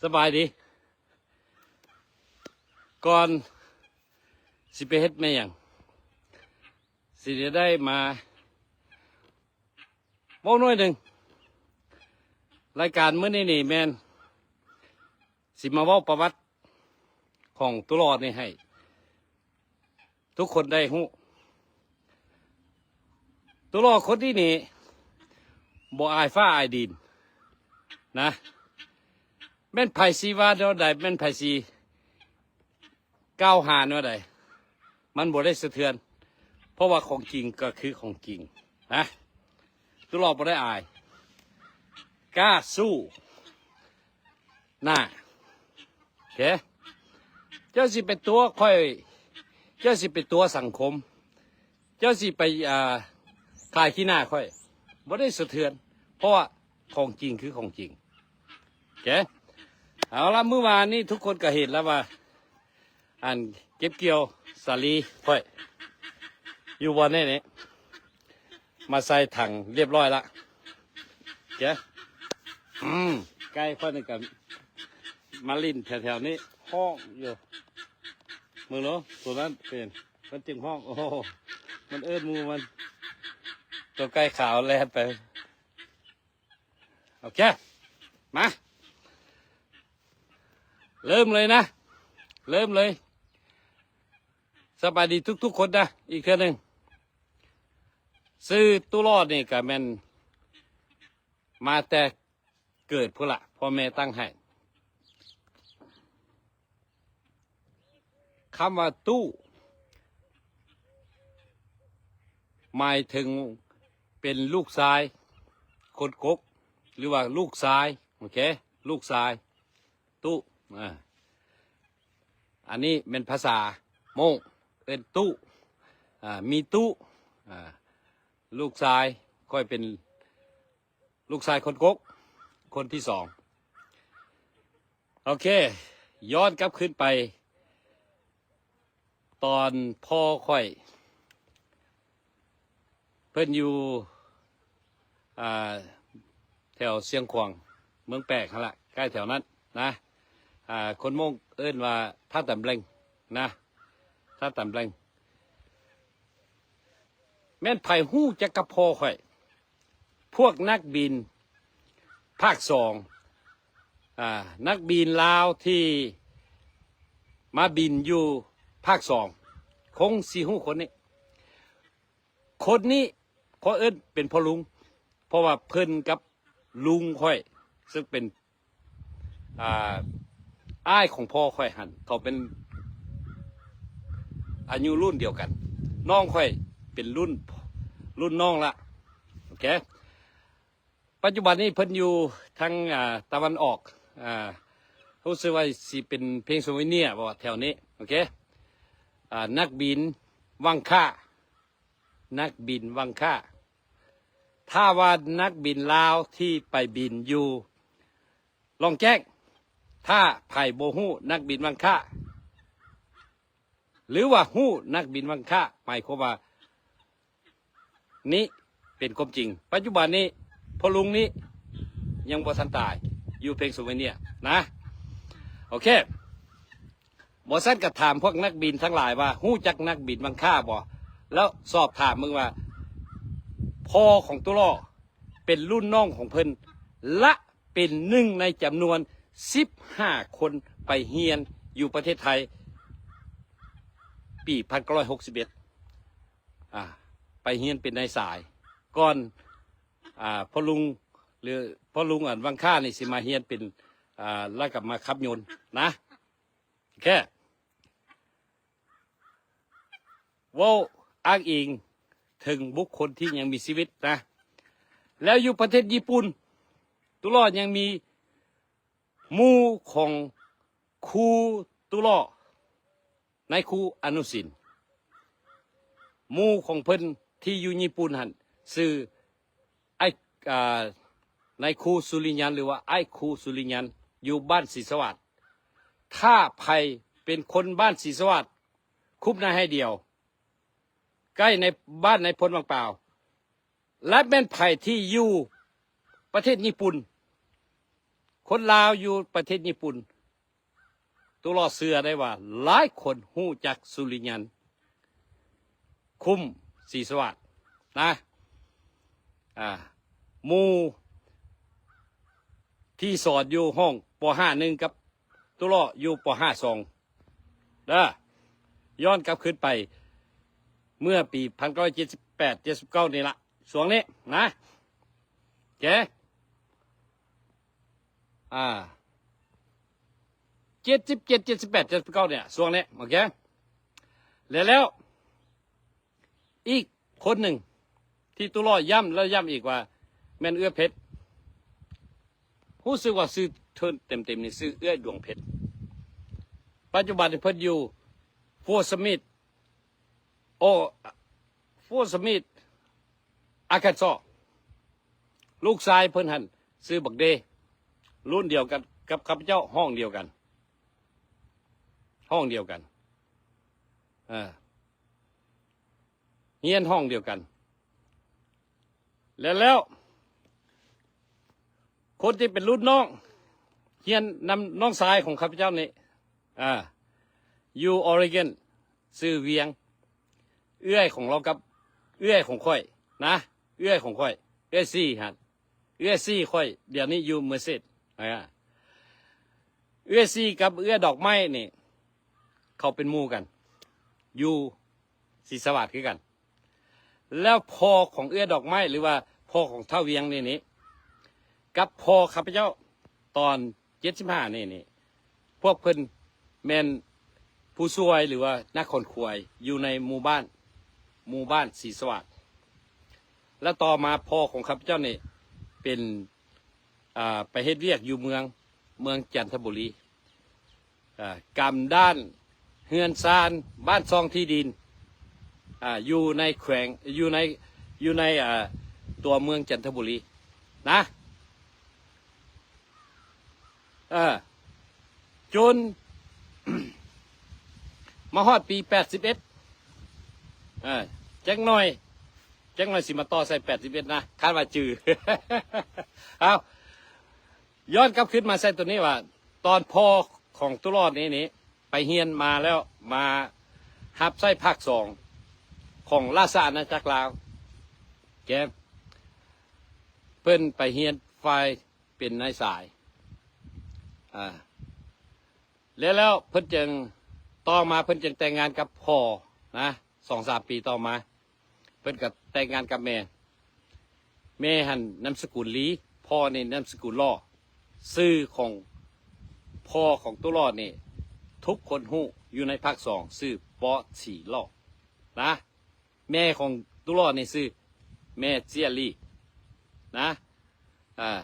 ສະບາຍດີ. ກ່ອນຊິໄປເຮັດແມ່ນຫຍັງ ຊິໄດ້ມາເວົ້າໜ້ອຍໜຶ່ງ. ລາຍການມື້ນີ້ນີ້ແມ່ນຊິມາເວົ້າປະຫວັດຂອງຕຸຫຼໍ່ນີ້ໃຫ້ ທຸກຄົນໄດ້ຮູ້. ຕຸຫຼໍ່ຄົນນີ້ນີ້ບໍ່ອາຍຟ້າອາຍດິນນະ. ແມ່ນໃຜຊິວ່າແນວໃດ ແມ່ນໃຜຊິກ່າວຫາແນວໃດ ມັນບໍ່ໄດ້ສະເທືອນ ເພາະວ່າຂອງຈິງກໍຄືຂອງຈິງນະ. ຕຸຫຼໍ່ບໍ່ໄດ້ອາຍ ກ້າສູ້. ໜ້າ ໂອເຄ ເຈົ້າຊິໄປຕົວະຂ້ອຍ ເຈົ້າຊິໄປຕົວະສັງຄົມ ເຈົ້າຊິໄປ ອ່າ ຂາຍຂີ້ໜ້າຂ້ອຍ ບໍ່ໄດ້ສະເທືອນ ເພາະວ່າຂອງຈິງຄືຂອງຈິງ. ໂອເຄ ເອົາລະ ມື້ວານນີ້ທຸກຄົນກໍເຫັນແລ້ວວ່າ ອັນເກັບກ່ຽວສາລີຂ້ອຍ ຢູ່ບ່ອນນີ້ນີ້ ມາໃສ່ຖັງຮຽບຮ້ອຍລະ. ເຈົ້າ ອືມ ໄກ່ຂ້ອຍນີ້ກໍມາຫຼິ້ນແຖວໆນີ້ ຮ້ອງຢູ່. ເບິ່ງເນາະ ຕົວນັ້ນເປັນ ມັນຈຶ່ງຮ້ອງ. ໂອ້ ມັນເອີ້ນໝູ່ມັນ ຕົວໄກ່ຂາວແລ່ນໄປ. ໂອເຄ ມາ ເລີ່ມເລີຍນະ ເລີ່ມເລີຍ. ສະບາຍດີທຸກໆຄົນນະ ອີກເທື່ອໜຶ່ງ. ຊື່ຕຸຫຼໍ່ນີ້ກະແມ່ນມາແຕ່ເກີດພຸ້ນລະ ພໍ່ແມ່ຕັ້ງໃຫ້. ຄຳວ່າຕຸ ໝາຍເຖິງເປັນລູກຊາຍຄົນກົກ ຫຼືວ່າລູກຊາຍ ໂອເຄ ລູກຊາຍຕຸ. ອາ ອັນນີ້ແມ່ນພາສາໂມ້ງ ເອີ້ນຕຸ ອາ ມີຕຸ ອາ ລູກຊາຍ ຂ້ອຍເປັນ ລູກຊາຍຄົນກົກ ຄົນທີສອງ. ໂອເຄ ຍ້ອນກັບຄືນໄປ ຕອນພໍ່ຂ້ອຍ ເພິ່ນຢູ່ ອ່າ ແຖວຊຽງຂວາງ ເມືອງແປກຫັ້ນລະ ໃກ້ແຖວນັ້ນນະ. ອ່າ ຄົນມົ້ງເອີ້ນວ່າທ່າຕຳແລງນະ ທ່າຕຳແລງ. ແມ່ນໃຜຮູ້ຈັກກັບພໍ່ຂ້ອຍ? ພວກນັກບິນພາກສອງ ອາ ນັກບິນລາວທີ່ມາບິນຢູ່ພາກສອງ ຄົງຊິຮູ້ຄົນນີ້. ຄົນນີ້ຂໍເອີ້ນເປັນພໍ່ລຸງ ເພາະວ່າເພິ່ນກັບລຸງຂ້ອຍ ເຊິ່ງເປັນ ອ່າ ອ້າຍຂອງພໍ່ຂ້ອຍຫັ້ນ ເຂົາເປັນອາຍຸລຸ້ນດຽວກັນ. ນ້ອງຂ້ອຍເປັນລຸ້ນ ລຸ້ນນ້ອງລະ. ໂອເຄ ປັດຈຸບັນນີ້ເພິ່ນຢູ່ທາງ ອ່າ ຕາເວັນອອກ ອ່າ ຮູ້ສຶກວ່າຊິເປັນເພນຊິລເວເນຍບໍ ແຖວນີ້. ໂອເຄ ອ່າ ນັກບິນວັງຄ່າ ນັກບິນວັງຄ່າ. ຖ້າວ່ານັກບິນລາວທີ່ໄປບິນຢູ່ລ່ອງແຈ້ງ ຖ້າໃຜບໍ່ຮູ້ນັກບິນວັງຄ່າ ຫຼືວ່າຮູ້ນັກບິນວັງຄ່າ ໝາຍຄວາມວ່ານີ້ເປັນຄວາມຈິງ. ປັດຈຸບັນນີ້ພໍ່ລຸງນີ້ຍັງບໍ່ທັນຕາຍ ຢູ່ເພນຊິລເວເນຍນະ. ໂອເຄ ບໍ່ຊັ້ນກໍຖາມພວກນັກບິນທັງຫຼາຍວ່າ ຮູ້ຈັກນັກບິນວັງຄ່າບໍ່? ແລ້ວສອບຖາມເບິ່ງວ່າ ພໍ່ຂອງຕຸຫຼໍ່ເປັນລຸ້ນນ້ອງຂອງເພິ່ນ ລະເປັນໜຶ່ງໃນຈຳນວນສິບຫ້າຄົນໄປຮຽນຢູ່ປະເທດໄທ ປີໜຶ່ງພັນເກົ້າຮ້ອຍຫົກສິບເອັດ ອ່າ ໄປຮຽນເປັນນາຍສາຍ ກ່ອນ ອ່າ ພໍ່ລຸງ ຫຼື ພໍ່ລຸງອັນວັງຄ່ານີ້ຊິມາຮຽນເປັນ ອ່າ ແລ້ວກໍມາຂັບຍົນນະ. ແຄ່ເວົ້າອ້າງອີງເຖິງບຸກຄົນທີ່ຍັງມີຊີວິດນະ. ແລ້ວຢູ່ປະເທດຍີ່ປຸ່ນ ຕຸຫຼໍ່ຍັງມີໝູ່ຂອງຄູຕຸຫຼໍ່ ນາຍຄູອະນຸສິນ. ໝູ່ຂອງເພິ່ນທີ່ຢູ່ຍີ່ປຸ່ນຫັ້ນຊື່ ອ້າຍ ອ່າ ນາຍຄູສຸລິຍັນ ຫຼືວ່າອ້າຍຄູສຸລິຍັນ ຢູ່ບ້ານສີສະຫວາດ. ຖ້າໃຜເປັນຄົນບ້ານສີສະຫວາດ ຄຸບນາໄຮດຽວ ໃກ້ໃນບ້ານນາຍພົນວັງປາວ ແລະ ແມ່ນໃຜທີ່ຢູ່ປະເທດຍີ່ປຸ່ນ ຄົນລາວຢູ່ປະເທດຍີ່ປຸ່ນ ຕຸຫຼໍ່ເຊື່ອໄດ້ວ່າຫຼາຍຄົນຮູ້ຈັກສຸລິຍັນ ຄຸ້ມ ສີສະຫວາດນະ ອ່າ ໝູ່ທີ່ສອນຢູ່ຫ້ອງ ປໍຫ້າໜຶ່ງ ກັບຕຸຫຼໍ່ຢູ່ ປໍຫ້າສອງ ເດີ. ຍ້ອນກັບຄືນໄປເມື່ອປີພັນເກົ້າຮ້ອຍເຈັດສິບແປດ ເຈັດສິບເກົ້ານີ້ລະ ຊ່ວງນີ້ນະ ແກ ອ່າ ເຈັດສິບເຈັດ ເຈັດສິບແປດ ເຈັດສິບເກົ້າ ເນີ້ຍ ຊ່ວງນີ້ ໂອເຄ ແລະ ແລ້ວອີກຄົນໜຶ່ງທີ່ຕຸຫຼໍ່ຢ້ຳແລ້ວຢ້ຳອີກວ່າແມ່ນເອື້ອຍເພັດ ຮູ້ສຶກວ່າຊື່ເທີນເຕັມໆນີ້ຊື່ເອື້ອຍດວງເພັດ ປັດຈຸບັນນີ້ເພິ່ນຢູ່ Fort Smith ໂອ Fort Smith Arkansas ລູກຊາຍເພິ່ນຫັ້ນຊື່ບັກເດ ລຸ້ນດຽວກັນກັບຂ້າພະເຈົ້າ ຫ້ອງດຽວກັນ ຫ້ອງດຽວກັນ ເອີ ຮຽນຫ້ອງດຽວກັນ ແລະ ແລ້ວຄົນທີ່ເປັນລຸ້ນນ້ອງ ຮຽນນຳນ້ອງຊາຍຂອງຂ້າພະເຈົ້ານີ້ ອ່າ ຢູ່ Oregon ຊື່ວຽງ ເອື້ອຍຂອງລາວກັບເອື້ອຍຂອງຂ້ອຍນະ ເອື້ອຍຂອງຂ້ອຍ ເອື້ອຍສີ່ຫັ້ນ ເອື້ອຍສີ່ຂ້ອຍ ດຽວນີ້ຢູ່ Merced ອ່າ ເອື້ອຍສີ່ກັບເອື້ອຍດອກໄມ້ນີ້ ເຂົາເປັນໝູ່ກັນ ຢູ່ສີສະຫວາດຄືກັນ ແລ້ວພໍ່ຂອງເອື້ອຍດອກໄມ້ ຫຼືວ່າພໍ່ຂອງທ້າວວຽງນີ້ນີ້ ກັບພໍ່ຂ້າພະເຈົ້າຕອນເຈັດສິບຫ້ານີ້ນີ້ ພວກເພິ່ນແມ່ນຜູ້ຊ່ວຍ ຫຼືວ່ານັກຂົນຂວາຍຢູ່ໃນໝູ່ບ້ານ ໝູ່ບ້ານສີສະຫວາດ ແລະ ຕໍ່ມາພໍ່ຂອງຂ້າພະເຈົ້ານີ້ເປັນ ອ່າ ໄປເຮັດວຽກຢູ່ເມືອງ ເມືອງຈັນທະບູລີ ອ່າ ກຳດ້ານເຮືອນຊານ ບ້ານຊ່ອງ ທີ່ດິນ ອ່າ ຢູ່ໃນແຂວງ ຢູ່ໃນ ຢູ່ໃນ ອ່າ ຕົວເມືອງຈັນທະບູລີນະ ເອີ ຈົນມາຮອດປີແປດສິບເອັດ ເອີ ຈັກໜ່ອຍ ຈັກໜ່ອຍຊິມາຕໍ່ໃສ່ແປດສິບເອັດນະ ຄາດວ່າຈື່ ເອົາ ຍ້ອນກັບຄືນມາໃສ່ຕົວນີ້ວ່າ ຕອນພໍ່ຂອງຕຸຫຼໍ່ນີ້ນີ້ ໄປຮຽນມາແລ້ວ ມາຮັບໃຊ້ພາກສອງຂອງລາຊະອານາຈັກລາວ ແກ ເພິ່ນໄປຮຽນຝ່າຍເປັນນາຍສາຍ ອ່າ ແລ້ວ ແລ້ວເພິ່ນຈຶ່ງ ຕໍ່ມາເພິ່ນຈຶ່ງແຕ່ງງານກັບພໍ່ນະ ສອງສາມປີຕໍ່ມາ ເພິ່ນກໍແຕ່ງງານກັບແມ່ ແມ່ຫັ້ນນາມສະກຸນລີ ພໍ່ນີ້ນາມສະກຸນຫຼໍ່ ຊື່ຂອງພໍ່ຂອງຕຸຫຼໍ່ນີ້ ທຸກຄົນຮູ້ຢູ່ໃນພາກສອງ ຊື່ປໍສີຫຼໍ່ນະ ແມ່ຂອງຕຸຫຼໍ່ນີ້ຊື່ແມ່ເຈຍລີນະ ອ່າ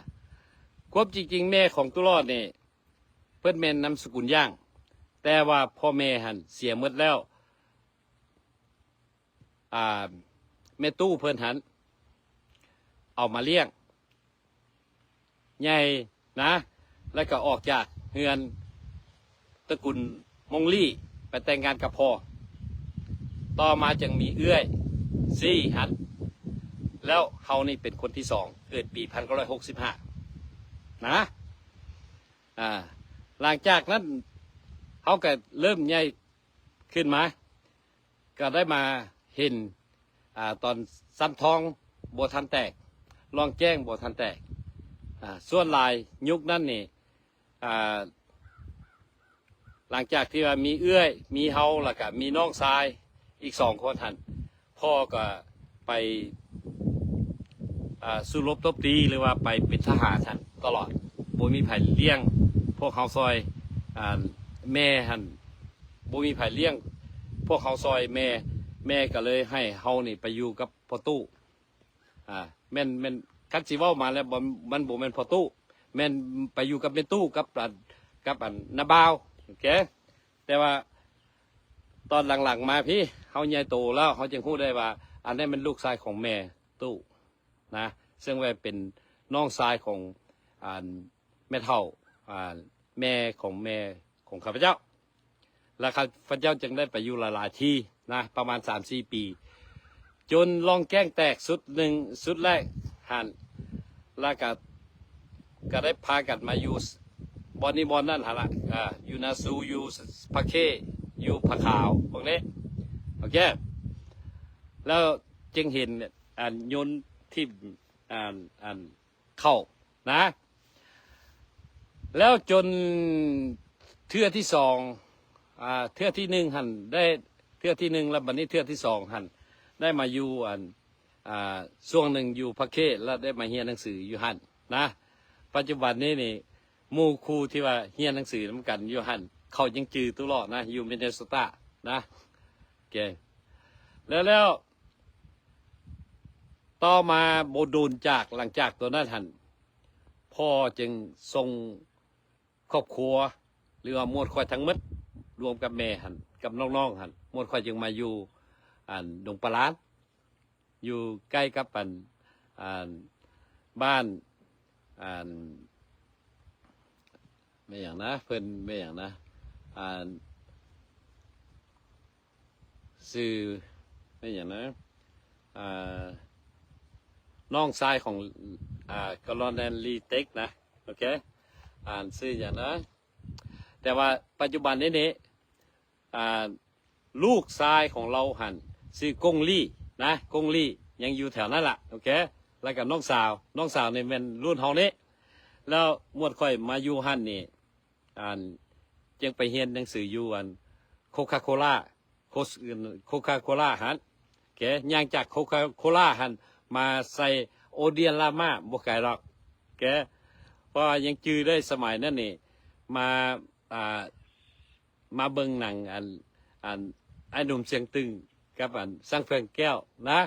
ຄວາມຈິງໆ ແມ່ຂອງຕຸຫຼໍ່ນີ້ ເພິ່ນແມ່ນນາມສະກຸນຢ່າງ ແຕ່ວ່າພໍ່ແມ່ຫັ້ນເສຍໝົດແລ້ວ ອ່າ ແມ່ຕູ້ເພິ່ນຫັ້ນເອົາມາລ້ຽງໃຫຍ່ນະ ແລ້ວກໍອອກຈາກເຮືອນຕະກຸນມົງລີ ໄປແຕ່ງງານກັບພໍ່ ຕໍ່ມາຈຶ່ງມີເອື້ອຍສີ່ຫັ້ນ ແລ້ວເຮົານີ້ເປັນຄົນທີສອງ ເກີດປີພັນເກົ້າຮ້ອຍຫົກສິບຫ້ານະ ອ່າ ຫຼັງຈາກນັ້ນເຮົາກໍເລີ່ມໃຫຍ່ຂຶ້ນມາ ກໍໄດ້ມາເຫັນ ອ່າ ຕອນຊ້ຳທອງບໍ່ທັນແຕກ ລ່ອງແຈ້ງບໍ່ທັນແຕກ ອ່າ ສ່ວນຫຼາຍຍຸກນັ້ນນີ້ ອ່າ ຫຼັງຈາກທີ່ວ່າມີເອື້ອຍ ມີເຮົາ ແລ້ວກະມີນ້ອງຊາຍອີກສອງຄົນຫັ້ນ ພໍ່ກໍໄປ ອ່າ ສູ້ລົບຕົບຕີ ຫຼືວ່າໄປເປັນທະຫານຫັ້ນຕະຫຼອດ ບໍ່ມີໃຜລ້ຽງພວກເຮົາຊ່ອຍ ອ່າ ແມ່ຫັ້ນ ບໍ່ມີໃຜລ້ຽງພວກເຮົາຊ່ອຍແມ່ ແມ່ກໍເລີຍໃຫ້ເຮົານີ້ໄປຢູ່ກັບພໍ່ຕູ້ ອ່າ ແມ່ນ ແມ່ນ ຄັນຊິເວົ້າມາແລ້ວ ບໍ່ ມັນບໍ່ແມ່ນພໍ່ຕູ້ ແມ່ນໄປຢູ່ກັບແມ່ຕູ້ ກັບອັນ ກັບອັນນ້າບ່າວ ໂອເຄ ແຕ່ວ່າຕອນຫຼັງໆມາພີ້ ເຮົາໃຫຍ່ໂຕແລ້ວ ເຮົາຈຶ່ງຮູ້ໄດ້ວ່າ ອັນນັ້ນແມ່ນລູກຊາຍຂອງແມ່ຕູ້ນະ ເຊິ່ງວ່າເປັນນ້ອງຊາຍຂອງ ອັນ ແມ່ເຖົ້າ ອ່າ ແມ່ຂອງແມ່ຂອງຂ້າພະເຈົ້າ ແລະ ຂ້າພະເຈົ້າຈຶ່ງໄດ້ໄປຢູ່ຫຼາຍໆທີ່ນະ ປະມານສາມສີ່ປີ ຈົນລ່ອງແຈ້ງແຕກຊຸດໜຶ່ງ ຊຸດແລກຫັ້ນ ແລ້ວກະ ກໍໄດ້ພາກັນມາຢູ່ບ່ອນນີ້ບ່ອນນັ້ນຫັ້ນລະ ອ່າ ຢູ່ນາຊູ ຢູ່ພະເຄ ຢູ່ພະຂາວ ພວກນີ້ ໂອເຄ ແລ້ວຈຶ່ງເຫັນອັນຍົນທີ່ອັນ ອັນເຂົ້ານະ ແລ້ວຈົນເທື່ອທີສອງ ອ່າ ເທື່ອທີໜຶ່ງຫັ້ນໄດ້ ເທື່ອທີໜຶ່ງ ແລ້ວບັດນີ້ເທື່ອທີສອງຫັ້ນໄດ້ມາຢູ່ອັນ ອ່າ ຊ່ວງໜຶ່ງຢູ່ພະເຄ ແລ້ວໄດ້ມາຮຽນໜັງສືຢູ່ຫັ້ນນະ. ປັດຈຸບັນນີ້ນີ້ ໝູ່ຄູ່ທີ່ວ່າຮຽນໜັງສືນຳກັນຢູ່ຫັ້ນ ເຂົາຍັງຈື່ຕູ້ຫຼໍ້ນະ ຢູ່ມິນເນໂຊຕານະ ໂອເຄ ແລ້ວ ແລ້ວຕໍ່ມາບໍ່ດົນຈາກ ຫຼັງຈາກຕົວນັ້ນຫັ້ນ ພໍ່ຈຶ່ງສົ່ງຄອບຄົວ ຫຼືວ່າໝວດຂ້ອຍທັງໝົດ ລວມກັບແມ່ຫັ້ນ ກັບນ້ອງໆຫັ້ນ ໝວດຂ້ອຍຈຶ່ງມາຢູ່ອັນດົງປາລານ ຢູ່ໃກ້ກັບອັນ ອັນ ບ້ານ ອັນ ແມ່ນຫຍັງນະ ເພິ່ນແມ່ນຫຍັງນະ ອັນ ຊື່ແມ່ນຫຍັງນະ ອ່າ ນ້ອງຊາຍຂອງ ອ່າ ກອລອນແນນລີເຕັກນະ ໂອເຄ ອ່ານຊື່ຫຍັງນະ ແຕ່ວ່າປັດຈຸບັນນີ້ນີ້ ອ່າ ລູກຊາຍຂອງລາວຫັ້ນຊື່ກົງລີນະ ກົງລີຍັງຢູ່ແຖວນັ້ນລະ ໂອເຄ ແລ້ວກໍນ້ອງສາວ ນ້ອງສາວນີ້ແມ່ນລຸ້ນເຮົານີ້ ແລ້ວໝວດຂ້ອຍມາຢູ່ຫັ້ນນີ້ ອັນ ຈຶ່ງໄປຮຽນໜັງສືຢູ່ອັນໂຄຄາໂຄລາ ໂຄ ໂຄຄາໂຄລາຫັ້ນ ໂອເຄ ຍ່າງຈາກໂຄຄາໂຄລາຫັ້ນມາໃສ່ໂອດຽນລາມາ ບໍ່ໄກດອກ ໂອເຄ ເພາະວ່າຍັງຈື່ໄດ້ສະໄໝນັ້ນນີ້ ມາ ອ່າ ມາເບິ່ງໜັງອັນ ອັນ ອ້າຍໜຸ່ມຊຽງຕຶງ ກັບອັນຊ່າງເຟືອງແກ້ວນະ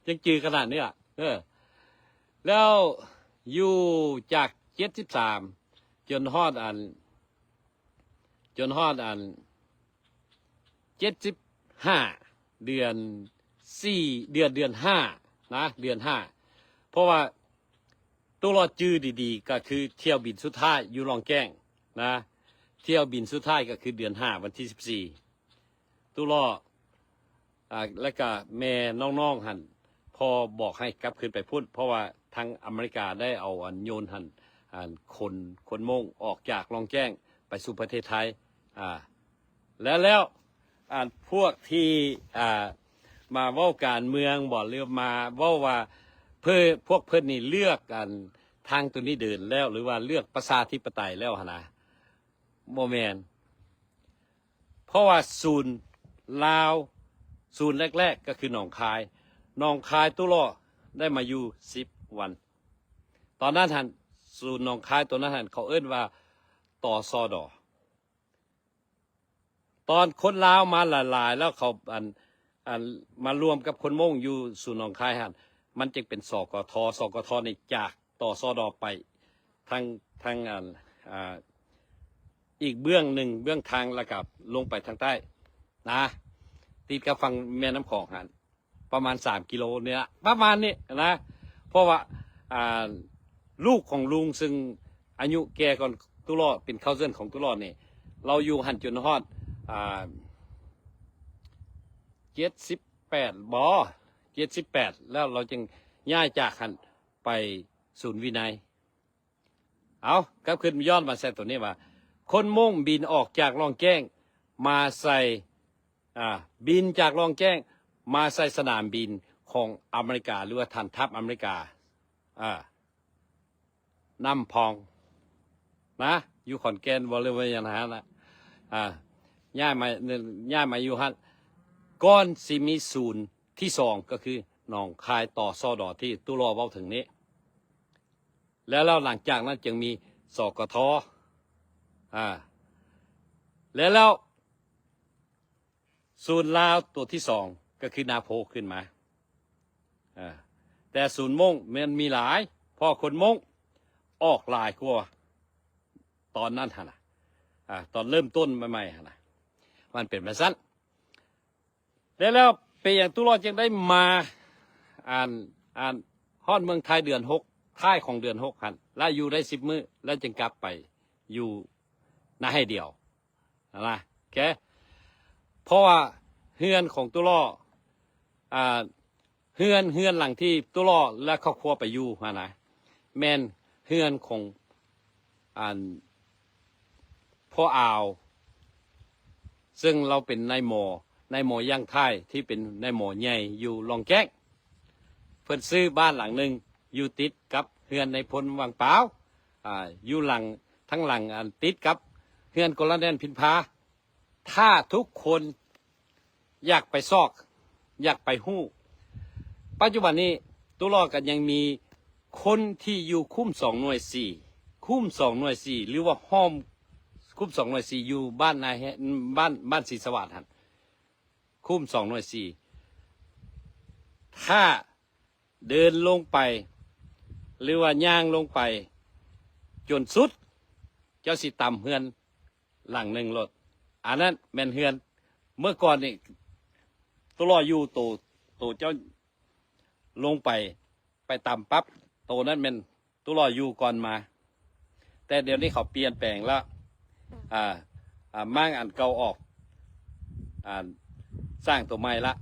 ຍັງຈື່ຂະໜາດນີ້ລະ ເອີ ແລ້ວຢູ່ຈາກເຈັດສິບສາມ ຈົນຮອດອັນ ຈົນຮອດອັນເຈັດສິບຫ້າ ເດືອນສີ່ ເດືອນ ເດືອນຫ້ານະ ເດືອນຫ້າ ເພາະວ່າ ໂຕລອດຈື່ດີໆ ກໍຄືຖ້ຽວບິນສຸດທ້າຍຢູ່ລ່ອງແຈ້ງນະ ຖ້ຽວບິນສຸດທ້າຍກໍຄືເດືອນຫ້າ ວັນທີສິບສີ່ ໂຕລອດ ອ່າ ແລ້ວກະແມ່ນ້ອງໆຫັ້ນ ພໍ່ບອກໃຫ້ກັບຄືນໄປພຸ້ນ ເພາະວ່າທາງອາເມລິກາໄດ້ເອົາອັນໂຍນຫັ້ນ ອັນ ຂົນ ຂົນໂມ້ງອອກຈາກລ່ອງແຈ້ງໄປສູ່ປະເທດໄທ ອ່າ ແລ້ວ ແລ້ວ ອັນ ພວກທີ່ ອ່າ ມາເວົ້າການເມືອງບໍ ຫຼືມາເວົ້າວ່າ ເພິ່ນ ພວກເພິ່ນນີ້ເລືອກອັນທາງໂຕນີ້ເດີນແລ້ວ ຫຼືວ່າເລືອກປະຊາທິປະໄຕແລ້ວຫັ້ນນະ ບໍ່ແມ່ນ ເພາະວ່າສູນລາວ ສູນແລກໆ ກໍຄືໜອງຄາຍ ໜອງຄາຍ ໂຕຫຼໍ່ໄດ້ມາຢູ່ສິບວັນ ຕອນນັ້ນຫັ້ນ ສູນໜອງຄາຍໂຕນັ້ນຫັ້ນ ເຂົາເອີ້ນວ່າ ຕສດ ຕອນຄົນລາວມາຫຼາຍໆ ແລ້ວເຂົາ ອັນ ອັນ ມາລວມກັບຄົນມົ້ງຢູ່ສູນໜອງຄາຍຫັ້ນ ມັນຈຶ່ງເປັນ ສກທ ສກທ ນີ້ຈາກ ຕສດ ໄປທາງ ທາງ ອັນ ອ່າ ອີກເບື້ອງໜຶ່ງ ເບື້ອງທາງ ແລ້ວກໍລົງໄປທາງໃຕ້ນະ ຕິດກັບຝັ່ງແມ່ນ້ຳຂອງຫັ້ນ ປະມານສາມກິໂລນີ້ລະ ປະມານນີ້ນະ ເພາະວ່າ ອ່າ ລູກຂອງລຸງຊຶ່ງອາຍຸແກ່ກ່ອນຕຸຫຼໍ່ ເປັນເຄົ້າເຊີນຂອງຕຸຫຼໍ່ນີ້ ລາວຢູ່ຫັ້ນຈົນຮອດ ອ່າ ເຈັດສິບແປດ ບໍ່ ເຈັດສິບແປດ ແລ້ວລາວຈຶ່ງຍ້າຍຈາກຫັ້ນໄປສູນວິໄນ. ເອົາ ກັບຄືນຍ້ອນມາໃສ່ຕົວນີ້ວ່າ ຄົນມົ້ງບິນອອກຈາກລ່ອງແຈ້ງມາໃສ່ ອ່າ ບິນຈາກລ່ອງແຈ້ງມາໃສ່ສະໜາມບິນຂອງອາເມລິກາ ຫຼືວ່າຖານທັບອາເມລິກາ ອ່າ ນ້ຳພອງນະ ຢູ່ຂອນແກ່ນບໍ ຫຼືວ່າຫຍັງຫັ້ນນະ ອ່າ ຍ້າຍມາ ຍ້າຍມາຢູ່ຫັ້ນ ກ່ອນຊິມີສູນທີສອງ ກໍຄືໜອງຄາຍ ຕສດ ທີ່ຕຸຫຼໍ່ເວົ້າເຖິງນີ້ ແລ້ວ ແລ້ວຫຼັງຈາກນັ້ນຈຶ່ງມີ ສກທ ອ່າ ແລ້ວ ແລ້ວ ສູນລາວຕົວທີສອງ ກໍຄືນາໂພຂຶ້ນມາ ເອີ ແຕ່ສູນມົ້ງມັນມີຫຼາຍ ເພາະຄົນມົ້ງອອກຫຼາຍກວ່າຕອນນັ້ນຫັ້ນນະ ອ່າ ຕອນເລີ່ມຕົ້ນໃໝ່ໆຫັ້ນນະ ມັນເປັນແບບຊັ້ນ. ແລ້ວ ແລ້ວເປັນຫຍັງຕຸຫຼໍ່ຈຶ່ງໄດ້ມາ ອັນ ອັນ ຮອດເມືອງໄທເດືອນຫົກ ທ້າຍຂອງເດືອນຫົກຫັ້ນ ແລ້ວຢູ່ໄດ້ສິບມື້ ແລ້ວຈຶ່ງກັບໄປຢູ່ນາໄຮ່ດຽວ ຫັ້ນນະ ໂອເຄ ເພາະວ່າເຮືອນຂອງຕຸຫຼໍ່ ອ່າ ເຮືອນ ເຮືອນຫຼັງທີ່ຕຸຫຼໍ່ ແລະ ຄອບຄົວໄປຢູ່ຫັ້ນນະ ແມ່ນເຮືອນຂອງ ອັນ ພໍ່ອາວ ເຊິ່ງລາວເປັນນາຍໝໍ ນາຍໝໍຢ່າງທ້າຍ ທີ່ເປັນນາຍໝໍໃຫຍ່ຢູ່ລ່ອງແກ້ງ. ເພິ່ນຊື້ບ້ານຫຼັງໜຶ່ງ ຢູ່ຕິດກັບເຮືອນນາຍພົນວັງປາວ ອາ ຢູ່ຫຼັງ ທາງຫຼັງ ອັນ ຕິດກັບເຮືອນໂກລາແນນພິນພາ. ຖ້າທຸກຄົນຢາກໄປຊອກ ຢາກໄປຮູ້ ປັດຈຸບັນນີ້ ຕຸຫຼໍ່ກໍຍັງມີຄົນທີ່ຢູ່ຄຸ້ມສອງໜ່ວຍສີ່ ຄຸ້ມສອງໜ່ວຍສີ່ ຫຼືວ່າຫ້ອມຄຸ້ມສອງໜ່ວຍສີ່ ຢູ່ບ້ານນາແຮ ບ້ານ ບ້ານສີສະຫວາດຫັ້ນ ຄຸ້ມສອງໜ່ວຍສີ່. ຖ້າເດີນລົງໄປ ຫຼືວ່າຍ່າງລົງໄປຈົນສຸດ ເຈົ້າຊິຕຳເຮືອນ ຫຼັງໜຶ່ງໂລດ. ອັນນັ້ນແມ່ນເຮືອນ ເມື່ອກ່ອນນີ້ ຕຸຫຼໍ່ຢູ່ໂຕ ໂຕເຈົ້າລົງໄປ ໄປຕາມປັບ ໂຕນັ້ນແມ່ນຕຸຫຼໍ່ຢູ່ກ່ອນມາ. ແຕ່ດຽວນີ້ເຂົາປ່ຽນແປງລະ ອາ ອາ ມ້າງອັນເກົ່າອອກ ອາ ສ້າງໂຕໃໝ່ລະ.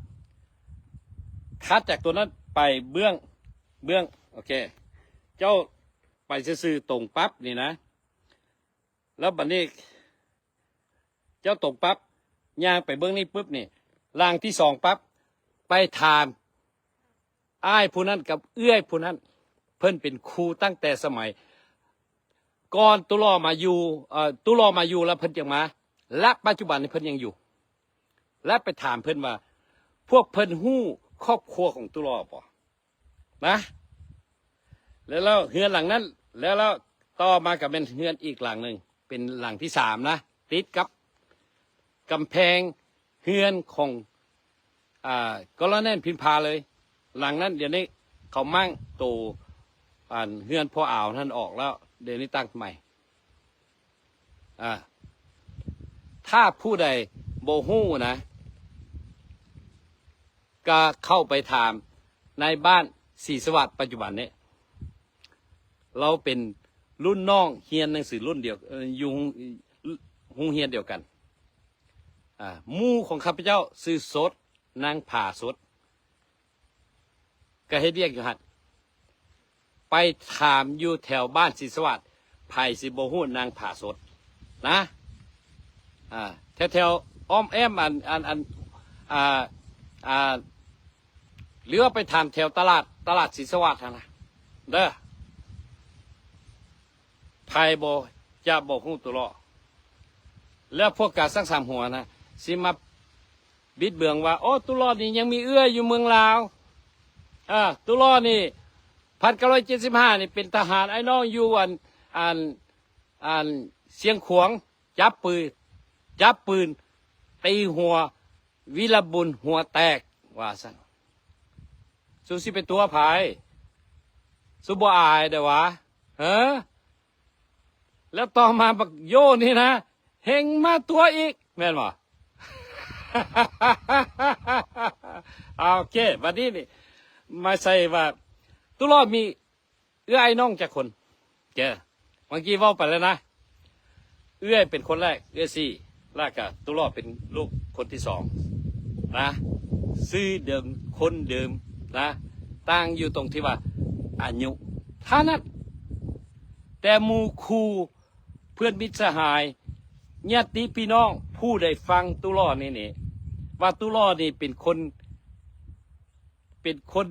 ຖັດຈາກໂຕນັ້ນໄປເບື້ອງ ເບື້ອງ ໂອເຄ ເຈົ້າໄປຊື່ໆ ຕົງປັບນີ້ນະ. ແລ້ວບັດນີ້ເຈົ້າຕົງປັບ ຍ່າງໄປເບິ່ງນີ້ປຶບນີ້ ຫຼັງທີສອງປັບ ໄປຖາມອ້າຍຜູ້ນັ້ນກັບເອື້ອຍຜູ້ນັ້ນ ເພິ່ນເປັນຄູ່ຕັ້ງແຕ່ສະໄໝກ່ອນຕຸຫຼໍ່ມາຢູ່ ເອີ ຕຸຫຼໍ່ມາຢູ່ແລ້ວເພິ່ນຈຶ່ງມາ ແລະ ປັດຈຸບັນນີ້ເພິ່ນຍັງຢູ່ ແລະ ໄປຖາມເພິ່ນວ່າ ພວກເພິ່ນຮູ້ຄອບຄົວຂອງຕຸຫຼໍ່ບໍ່? ນະ ແລ້ວ ແລ້ວເຮືອນຫຼັງນັ້ນ ແລ້ວ ແລ້ວຕໍ່ມາກໍແມ່ນເຮືອນອີກຫຼັງໜຶ່ງ ເປັນຫຼັງທີສາມນະ ຕິດກັບກຳແພງເຮືອນຂອງ ອ່າ ກໍລະແນນພິມພາເລີຍ. ຫຼັງນັ້ນດຽວນີ້ເຂົາມ້າງໂຕ ອັນ ເຮືອນພໍ່ອາວນັ້ນອອກແລ້ວ ດຽວນີ້ຕັ້ງໃໝ່. ອາ ຖ້າຜູ້ໃດບໍ່ຮູ້ນະ ກະເຂົ້າໄປຖາມນາຍບ້ານສີສະຫວາດປັດຈຸບັນນີ້ ລາວເປັນລຸ້ນນ້ອງຮຽນໜັງສືລຸ້ນດຽວ ເອີ ຢູ່ໂຮງຮຽນດຽວກັນ. ອາ ໝູ່ຂອງຂ້າພະເຈົ້າຊື່ສົດ ນາງຜາສົດ ກະເຮັດວຽກຢູ່ຫັ້ນ. ໄປຖາມຢູ່ແຖວບ້ານສີສະຫວາດ ໃຜຊິບໍ່ຮູ້ນາງຜາສົດນະ. ອາ ແຖວໆອ້ອມແອ້ມ ອັນ ອັນ ອັນ ອາ ອາ ຫຼືວ່າໄປຖາມແຖວຕະຫຼາດ ຕະຫຼາດສີສະຫວາດຫັ້ນນະເດີ. ໃຜບໍ່ ຈະບໍ່ຮູ້ຕຸຫຼໍ່. ແລ້ວພວກກາຊັງສາມຫົວນະ ຊິມາບິດເບືອງວ່າ ໂອ້ ຕຸຫຼໍ່ນີ້ຍັງມີເອື້ອຍຢູ່ເມືອງລາວ. ອາ ຕຸຫຼໍ່ນີ້ ພັນເກົ້າຮ້ອຍເຈັດສິບຫ້ານີ້ ເປັນທະຫານອ້າຍນ້ອງຢູ່ ອັນ ອັນ ອັນ ຊຽງຂວາງ ຈັບປືນ ຈັບປືນຕີຫົວ ວິລະບຸນຫົວແຕກ ວ່າຊັ້ນ. ສູຊິໄປຕົວະໃຜ? ສູບໍ່ອາຍເດ້ຫວາ? ເອີ ແລ້ວຕໍ່ມາບັກໂຢນີ້ນະ ເຮັງມາຕົວະອີກ ແມ່ນບໍ່? ໂອເຄ ບັດນີ້ນີ້ ມາໃສ່ວ່າ ຕຸຫຼໍ່ມີ ເອື້ອຍອ້າຍນ້ອງຈັກຄົນ? ເຈົ້າ ເມື່ອກີ້ເວົ້າໄປແລ້ວນະ ເອື້ອຍເປັນຄົນແລກ ເອື້ອຍສີ່ ແລ້ວກະຕຸຫຼໍ່ເປັນລູກຄົນທີສອງນະ ຊື່ເດີມ ຄົນເດີມນະ ຕ່າງຢູ່ຕົງທີ່ວ່າອາຍຸເທົ່ານັ້ນ. ແຕ່ໝູ່ຄູ່ ເພື່ອນມິດສະຫາຍ ຍາດຕິພີ່ນ້ອງ ຜູ້ໃດຟັງຕຸຫຼໍ່ນີ້ນີ້ ວ່າຕຸຫຼໍ່ນີ້ເປັນຄົນ ເປັນຄົນ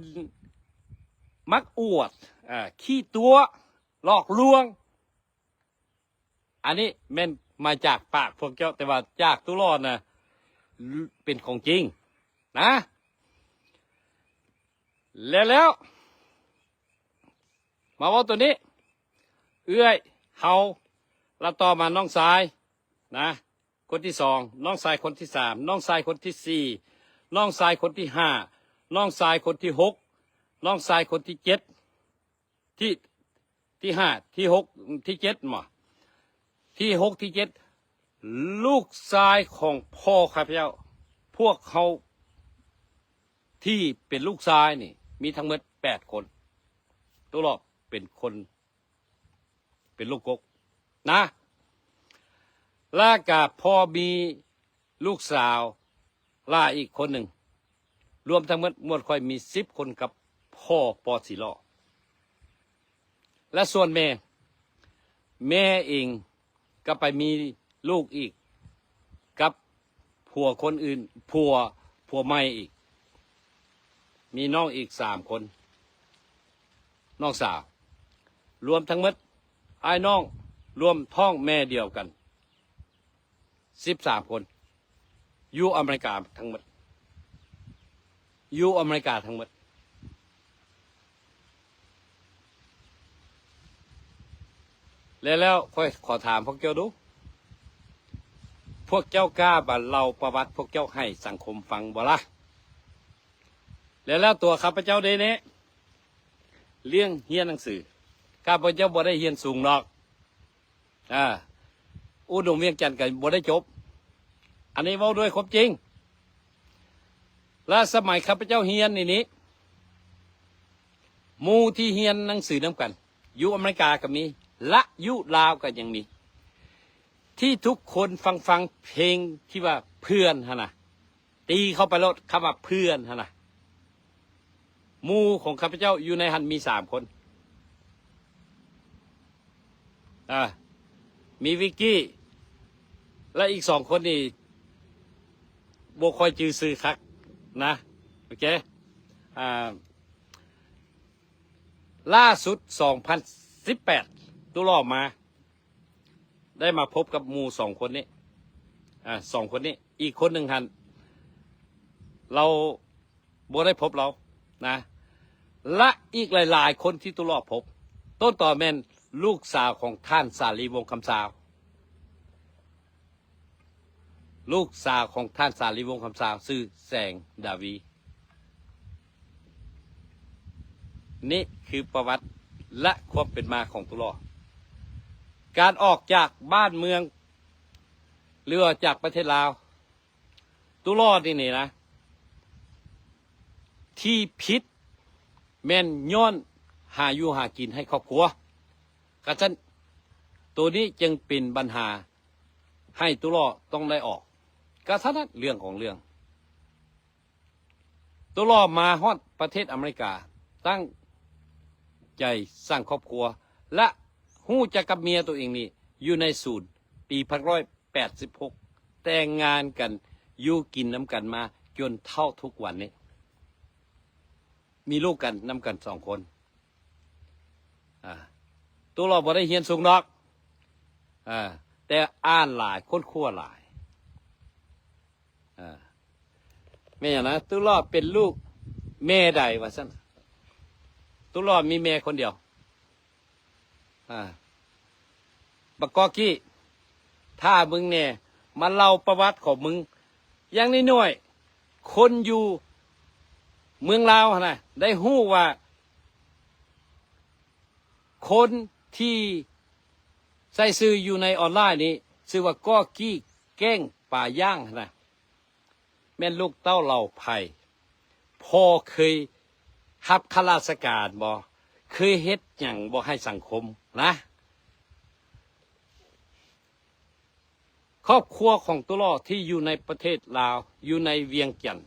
ມັກອວດ ອາ ຂີ້ຕົວະ ຫຼອກລວງ. ອັນນີ້ແມ່ນມາຈາກປາກພວກເຈົ້າ ແຕ່ວ່າຈາກຕຸຫຼໍ່ນະ ເປັນຂອງຈິງນະ. ແລ້ວ ແລ້ວ ມາເວົ້າໂຕນີ້ ເອື້ອຍເຮົາ ແລ້ວຕໍ່ມານ້ອງຊາຍນະ ຄົນທີສອງ, ນ້ອງຊາຍຄົນທີສາມ, ນ້ອງຊາຍຄົນທີສີ່, ນ້ອງຊາຍຄົນທີຫ້າ, ນ້ອງຊາຍຄົນທີຫົກ, ນ້ອງຊາຍຄົນທີເຈັດ, ທີ ທີຫ້າ, ທີຫົກ, ທີເຈັດບໍ? ທີຫົກ, ທີເຈັດ, ລູກຊາຍຂອງພໍ່ຂ້າພະເຈົ້າ, ພວກເຮົາທີ່ເປັນລູກຊາຍນີ້ ມີທັງໝົດແປດຄົນ. ໂຕຫຼອກເປັນຄົນ ເປັນລູກກົກນະ ແລ້ວກະພໍ່ມີລູກສາວຫຼ້າອີກຄົນໜຶ່ງ ລວມທັງໝົດໝວດຂ້ອຍມີສິບຄົນກັບພໍ່ປໍສີຫຼໍ່ ແລະ ສ່ວນແມ່ ແມ່ເອງກໍໄປມີລູກອີກກັບຜົວຄົນອື່ນ ຜົວ ຜົວໃໝ່ອີກ ມີນ້ອງອີກສາມຄົນ ນ້ອງສາວ ລວມທັງໝົດ ອ້າຍນ້ອງ ລວມທ້ອງແມ່ດຽວກັນ ສິບສາມຄົນ ຢູ່ອາເມລິກາທັງໝົດ ຢູ່ອາເມລິກາທັງໝົດ. ແລ້ວ ແລ້ວຂ້ອຍຂໍຖາມພວກເຈົ້າດູ ພວກເຈົ້າກ້າມາເລົ່າປະຫວັດພວກເຈົ້າໃຫ້ສັງຄົມຟັງບໍ່ລະ? ແລ້ວ ແລ້ວຕົວຂ້າພະເຈົ້າເດເນ ເລື່ອງຮຽນໜັງສື ຂ້າພະເຈົ້າບໍ່ໄດ້ຮຽນສູງດອກ. ອາ ອຸດົມວຽງຈັນກໍບໍ່ໄດ້ຈົບ. ອັນນີ້ເວົ້າດ້ວຍຄວາມຈິງ. ແລະ ສະໄໝຂ້າພະເຈົ້າຮຽນນີ້ນີ້ ໝູ່ທີ່ຮຽນໜັງສືນຳກັນ ຢູ່ອາເມລິກາກໍມີ ແລະ ຢູ່ລາວກໍຍັງມີ ທີ່ທຸກຄົນຟັງ ຟັງເພງທີ່ວ່າເພື່ອນຫັ້ນນະ. ຕີເຂົ້າໄປໂລດ ຄຳວ່າເພື່ອນຫັ້ນນະ. ໝູ່ຂອງຂ້າພະເຈົ້າຢູ່ໃນຫັ້ນມີສາມຄົນ ອາ ມີວິກກີ້ ແລະ ອີກສອງຄົນນີ້ບໍ່ຄ່ອຍຈື່ຊື່ຄັກນະ. ໂອເຄ ອາ ລ່າສຸດ ສອງພັນສິບແປດ ຕຸຫຼໍ່ມາ ໄດ້ມາພົບກັບໝູ່ສອງຄົນນີ້ ອາ ສອງຄົນນີ້ ອີກຄົນໜຶ່ງຫັ້ນ ລາວບໍ່ໄດ້ພົບລາວນະ ແລະ ອີກຫຼາຍໆຄົນທີ່ຕຸຫຼໍ່ພົບ ຕົ້ນຕໍແມ່ນລູກສາວຂອງທ່ານສາລີ ວົງຄຳຊາວ. ລູກສາວຂອງທ່ານສາລີ ວົງຄຳຊາວ ຊື່ແສງ ດາວີ. ນີ້ຄືປະຫວັດ ແລະ ຄວາມເປັນມາຂອງຕຸຫຼໍ່ ການອອກຈາກບ້ານເມືອງ ຫຼືວ່າຈາກປະເທດລາວ. ຕຸຫຼໍ່ນີ້ນີ້ນະ ທີ່ຜິດແມ່ນຍ້ອນຫາຢູ່ຫາກິນໃຫ້ຄອບຄົວ. ກະຊັ້ນ ໂຕນີ້ຈຶ່ງເປັນບັນຫາ ໃຫ້ຕຸຫຼໍ່ຕ້ອງໄດ້ອອກ ກະເທົ່ານັ້ນ ເລື່ອງຂອງເລື່ອງ. ຕຸຫຼໍ່ມາຮອດປະເທດອາເມລິກາ ຕັ້ງໃຈສ້າງຄອບຄົວ ແລະ ຮູ້ຈັກກັບເມຍໂຕເອງນີ້ຢູ່ໃນສູນ ປີພັນເກົ້າຮ້ອຍແປດສິບຫົກ ແຕ່ງງານກັນ ຢູ່ກິນນຳກັນມາຈົນເທົ່າທຸກວັນນີ້ ມີລູກກັນນຳກັນສອງຄົນ. ອາ ຕຸຫຼໍ່ບໍ່ໄດ້ຮຽນສູງດອກ ອາ ແຕ່ອ່ານຫຼາຍ ຄົ້ນຄວ້າຫຼາຍ. ອາ ແມ່ນຫຍັງນະ? ຕຸຫຼໍ່ເປັນລູກແມ່ໃດວ່າຊັ້ນ? ຕຸຫຼໍ່ມີແມ່ຄົນດຽວ. ອາ ບັກກອກກີ້ ຖ້າມຶງແນ່ ມາເລົ່າປະຫວັດຂອງມຶງ. ຢ່າງໜ້ອຍໆ ຄົນຢູ່ເມືອງລາວຫັ້ນນະ ໄດ້ຮູ້ວ່າ ຄົນທີ່ໃຊ້ຊື່ຢູ່ໃນອອນລາຍນີ້ ຊື່ວ່າ ກອກກີ້ແກ້ງປາຍ່າງຫັ້ນນະ ແມ່ນລູກເຕົ້າເຫຼົ່າໃຜ? ພໍ່ເຄີຍຮັບຂ້າລາຊະການບໍ່? ເຄີຍເຮັດຫຍັງບໍ່ໃຫ້ສັງຄົມນະ? ຄອບຄົວຂອງຕຸຫຼໍ່ທີ່ຢູ່ໃນປະເທດລາວ ຢູ່ໃນວຽງຈັນ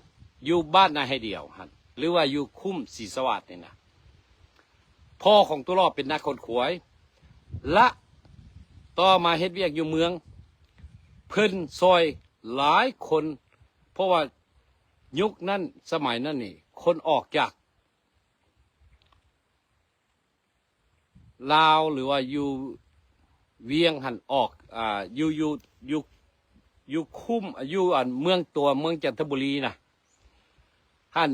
ຢູ່ບ້ານນາໄຮດຽວຫັ້ນ ຫຼືວ່າຢູ່ຄຸ້ມສີສະຫວາດນີ້ນະ ພໍ່ຂອງຕຸຫຼໍ່ເປັນນັກຂົນຂວາຍ ແລະ ຕໍ່ມາເຮັດວຽກຢູ່ເມືອງ ເພິ່ນຊ່ອຍຫຼາຍຄົນ ເພາະວ່າຍຸກນັ້ນ ສະໄໝນັ້ນນີ້ ຄົນອອກຈາກ ລາວ ຫຼືວ່າຢູ່ວຽງຫັ້ນ ອອກ ອາ ຢູ່ ຢູ່ ຢູ່ ຢູ່ຄຸ້ມ ຢູ່ອັນເມືອງຕົວ ເມືອງຈັນທະບູລີນະ ຫັ້ນ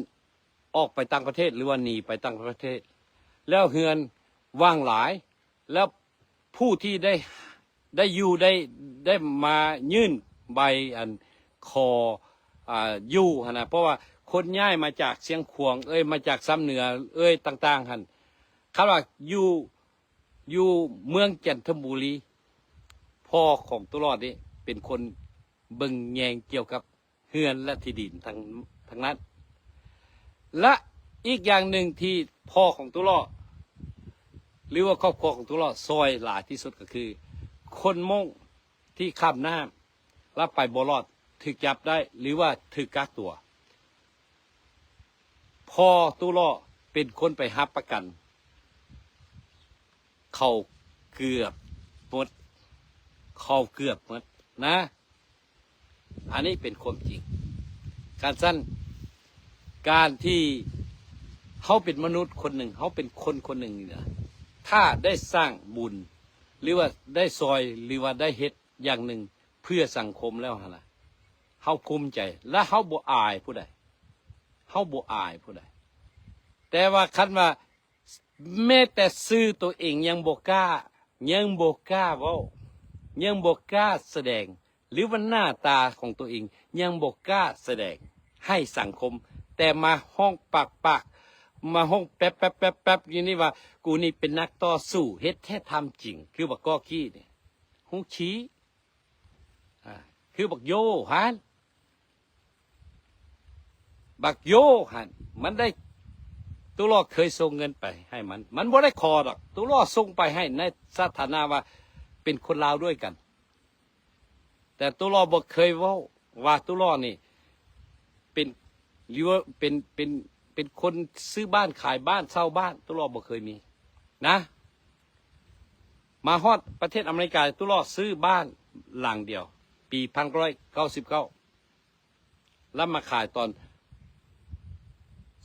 ອອກໄປຕ່າງປະເທດ ຫຼືວ່າໜີໄປຕ່າງປະເທດ ແລ້ວເຮືອນວ່າງຫຼາຍ ແລ້ວຜູ້ທີ່ໄດ້ ໄດ້ຢູ່ ໄດ້ ໄດ້ມາຍື່ນໃບອັນຂໍ ອາ ຢູ່ຫັ້ນນະ ເພາະວ່າຄົນຍ້າຍມາຈາກຊຽງຂວາງເອີຍ ມາຈາກຊຳເໜືອເອີຍ ຕ່າງໆຫັ້ນ ຄັນວ່າຢູ່ ຢູ່ເມືອງຈັນທະບູລີ ພໍ່ຂອງຕຸຫຼໍ່ນີ້ເປັນຄົນເບິ່ງແຍງກ່ຽວກັບ ເຮືອນ ແລະ ທີ່ດິນທັງ ທັງນັ້ນ ແລະ ອີກຢ່າງໜຶ່ງທີ່ພໍ່ຂອງຕຸຫຼໍ່ ຫຼືວ່າຄອບຄົວຂອງຕຸຫຼໍ່ຊ່ອຍຫຼາຍທີ່ສຸດກໍຄື ຄົນມົ້ງທີ່ຂ້າມນ້ຳ ແລ້ວໄປບໍ່ລອດ ຖືກຈັບໄດ້ ຫຼືວ່າຖືກກັກຕົວ ພໍ່ຕຸຫຼໍ່ເປັນຄົນໄປຮັບປະກັນ ເຂົາເກືອບ ເຂົ້າເກືອບໝົດນະ. ອັນນີ້ເປັນຄວາມຈິງ. ຄັນຊັ້ນ ການທີ່ເຮົາເປັນມະນຸດຄົນໜຶ່ງ, ເຮົາເປັນຄົນຄົນໜຶ່ງນີ້ນະ, ຖ້າໄດ້ສ້າງບຸນ ຫຼືວ່າໄດ້ຊ່ອຍ ຫຼືວ່າໄດ້ເຮັດຢ່າງໜຶ່ງເພື່ອສັງຄົມແລ້ວຫັ້ນນະ, ເຮົາພູມໃຈ ແລະ ເຮົາບໍ່ອາຍຜູ້ໃດ, ເຮົາບໍ່ອາຍຜູ້ໃດ. ແຕ່ວ່າຄັນວ່າ ແມ້ແຕ່ຊື່ໂຕເອງຍັງບໍ່ກ້າ, ຍັງບໍ່ກ້າເວົ້າ, ຍັງບໍ່ກ້າສະແດງ ຫຼືວ່າໜ້າຕາຂອງໂຕເອງຍັງບໍ່ກ້າສະແດງໃຫ້ສັງຄົມ, ແຕ່ມາຮ້ອງປາກໆ, ມາຮ້ອງແປັບໆໆໆຢູ່ນີ້ວ່າ ກູນີ້ເປັນນັກຕໍ່ສູ້, ເຮັດແທ້ທຳຈິງ ຄືບັກກໍກີ້ນີ້, ຫູຂີ້ ອາ ຄືບັກໂຢຫັ້ນ. ບັກໂຢຫັ້ນ ມັນໄດ້ ຕຸຫຼໍ່ເຄີຍສົ່ງເງິນໄປໃຫ້ມັນ, ມັນບໍ່ໄດ້ຂໍດອກ, ຕຸຫຼໍ່ສົ່ງໄປໃຫ້ໃນສະຖານະວ່າເປັນຄົນລາວດ້ວຍກັນ, ແຕ່ຕຸຫຼໍ່ບໍ່ເຄີຍເວົ້າວ່າຕຸຫຼໍ່ນີ້ເປັນ ຫຼືວ່າເປັນ ເປັນ ເປັນຄົນຊື້ບ້ານຂາຍບ້ານເຊົ່າບ້ານ, ຕຸຫຼໍ່ບໍ່ເຄີຍມີນະ. ມາຮອດປະເທດອາເມລິກາ ຕຸຫຼໍ່ຊື້ບ້ານຫຼັງດຽວ ປີພັນເກົ້າຮ້ອຍເກົ້າສິບເກົ້າ ແລ້ວມາຂາຍຕອນ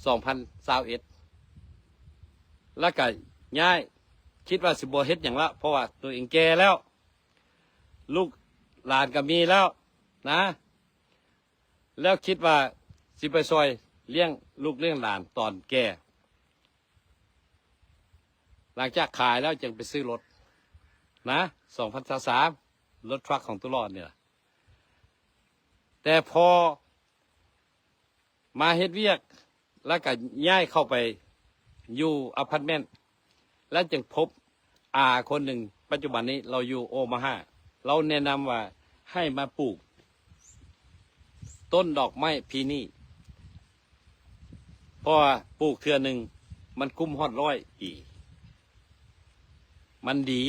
ສອງພັນຊາວເອັດ ແລ້ວກະຍ້າຍ, ຄິດວ່າຊິບໍ່ເຮັດຫຍັງລະ ເພາະວ່າໂຕເອງແກ່ແລ້ວ, ລູກຫຼານກະມີແລ້ວນະ, ແລ້ວຄິດວ່າຊິໄປຊ່ອຍລ້ຽງລູກລ້ຽງຫຼານຕອນແກ່. ຫຼັງຈາກຂາຍແລ້ວຈຶ່ງໄປຊື້ລົດນະ ສອງພັນຊາວສາມ ລົດທຣັກຂອງຕຸຫຼໍ່ນີ້ລະ. ແຕ່ພໍມາເຮັດວຽກ ແລ້ວກະຍ້າຍເຂົ້າໄປຢູ່ອາພາດເມັນ ແລ້ວຈຶ່ງພົບອາຄົນໜຶ່ງ, ປັດຈຸບັນນີ້ລາວຢູ່ໂອມາຮາ, ລາວແນະນຳວ່າໃຫ້ມາປູກ ຕົ້ນດອກໄມ້ພີນີ, ເພາະວ່າປູກເທື່ອໜຶ່ງມັນກຸ້ມຮອດຮ້ອຍປີ, ມັນດີ.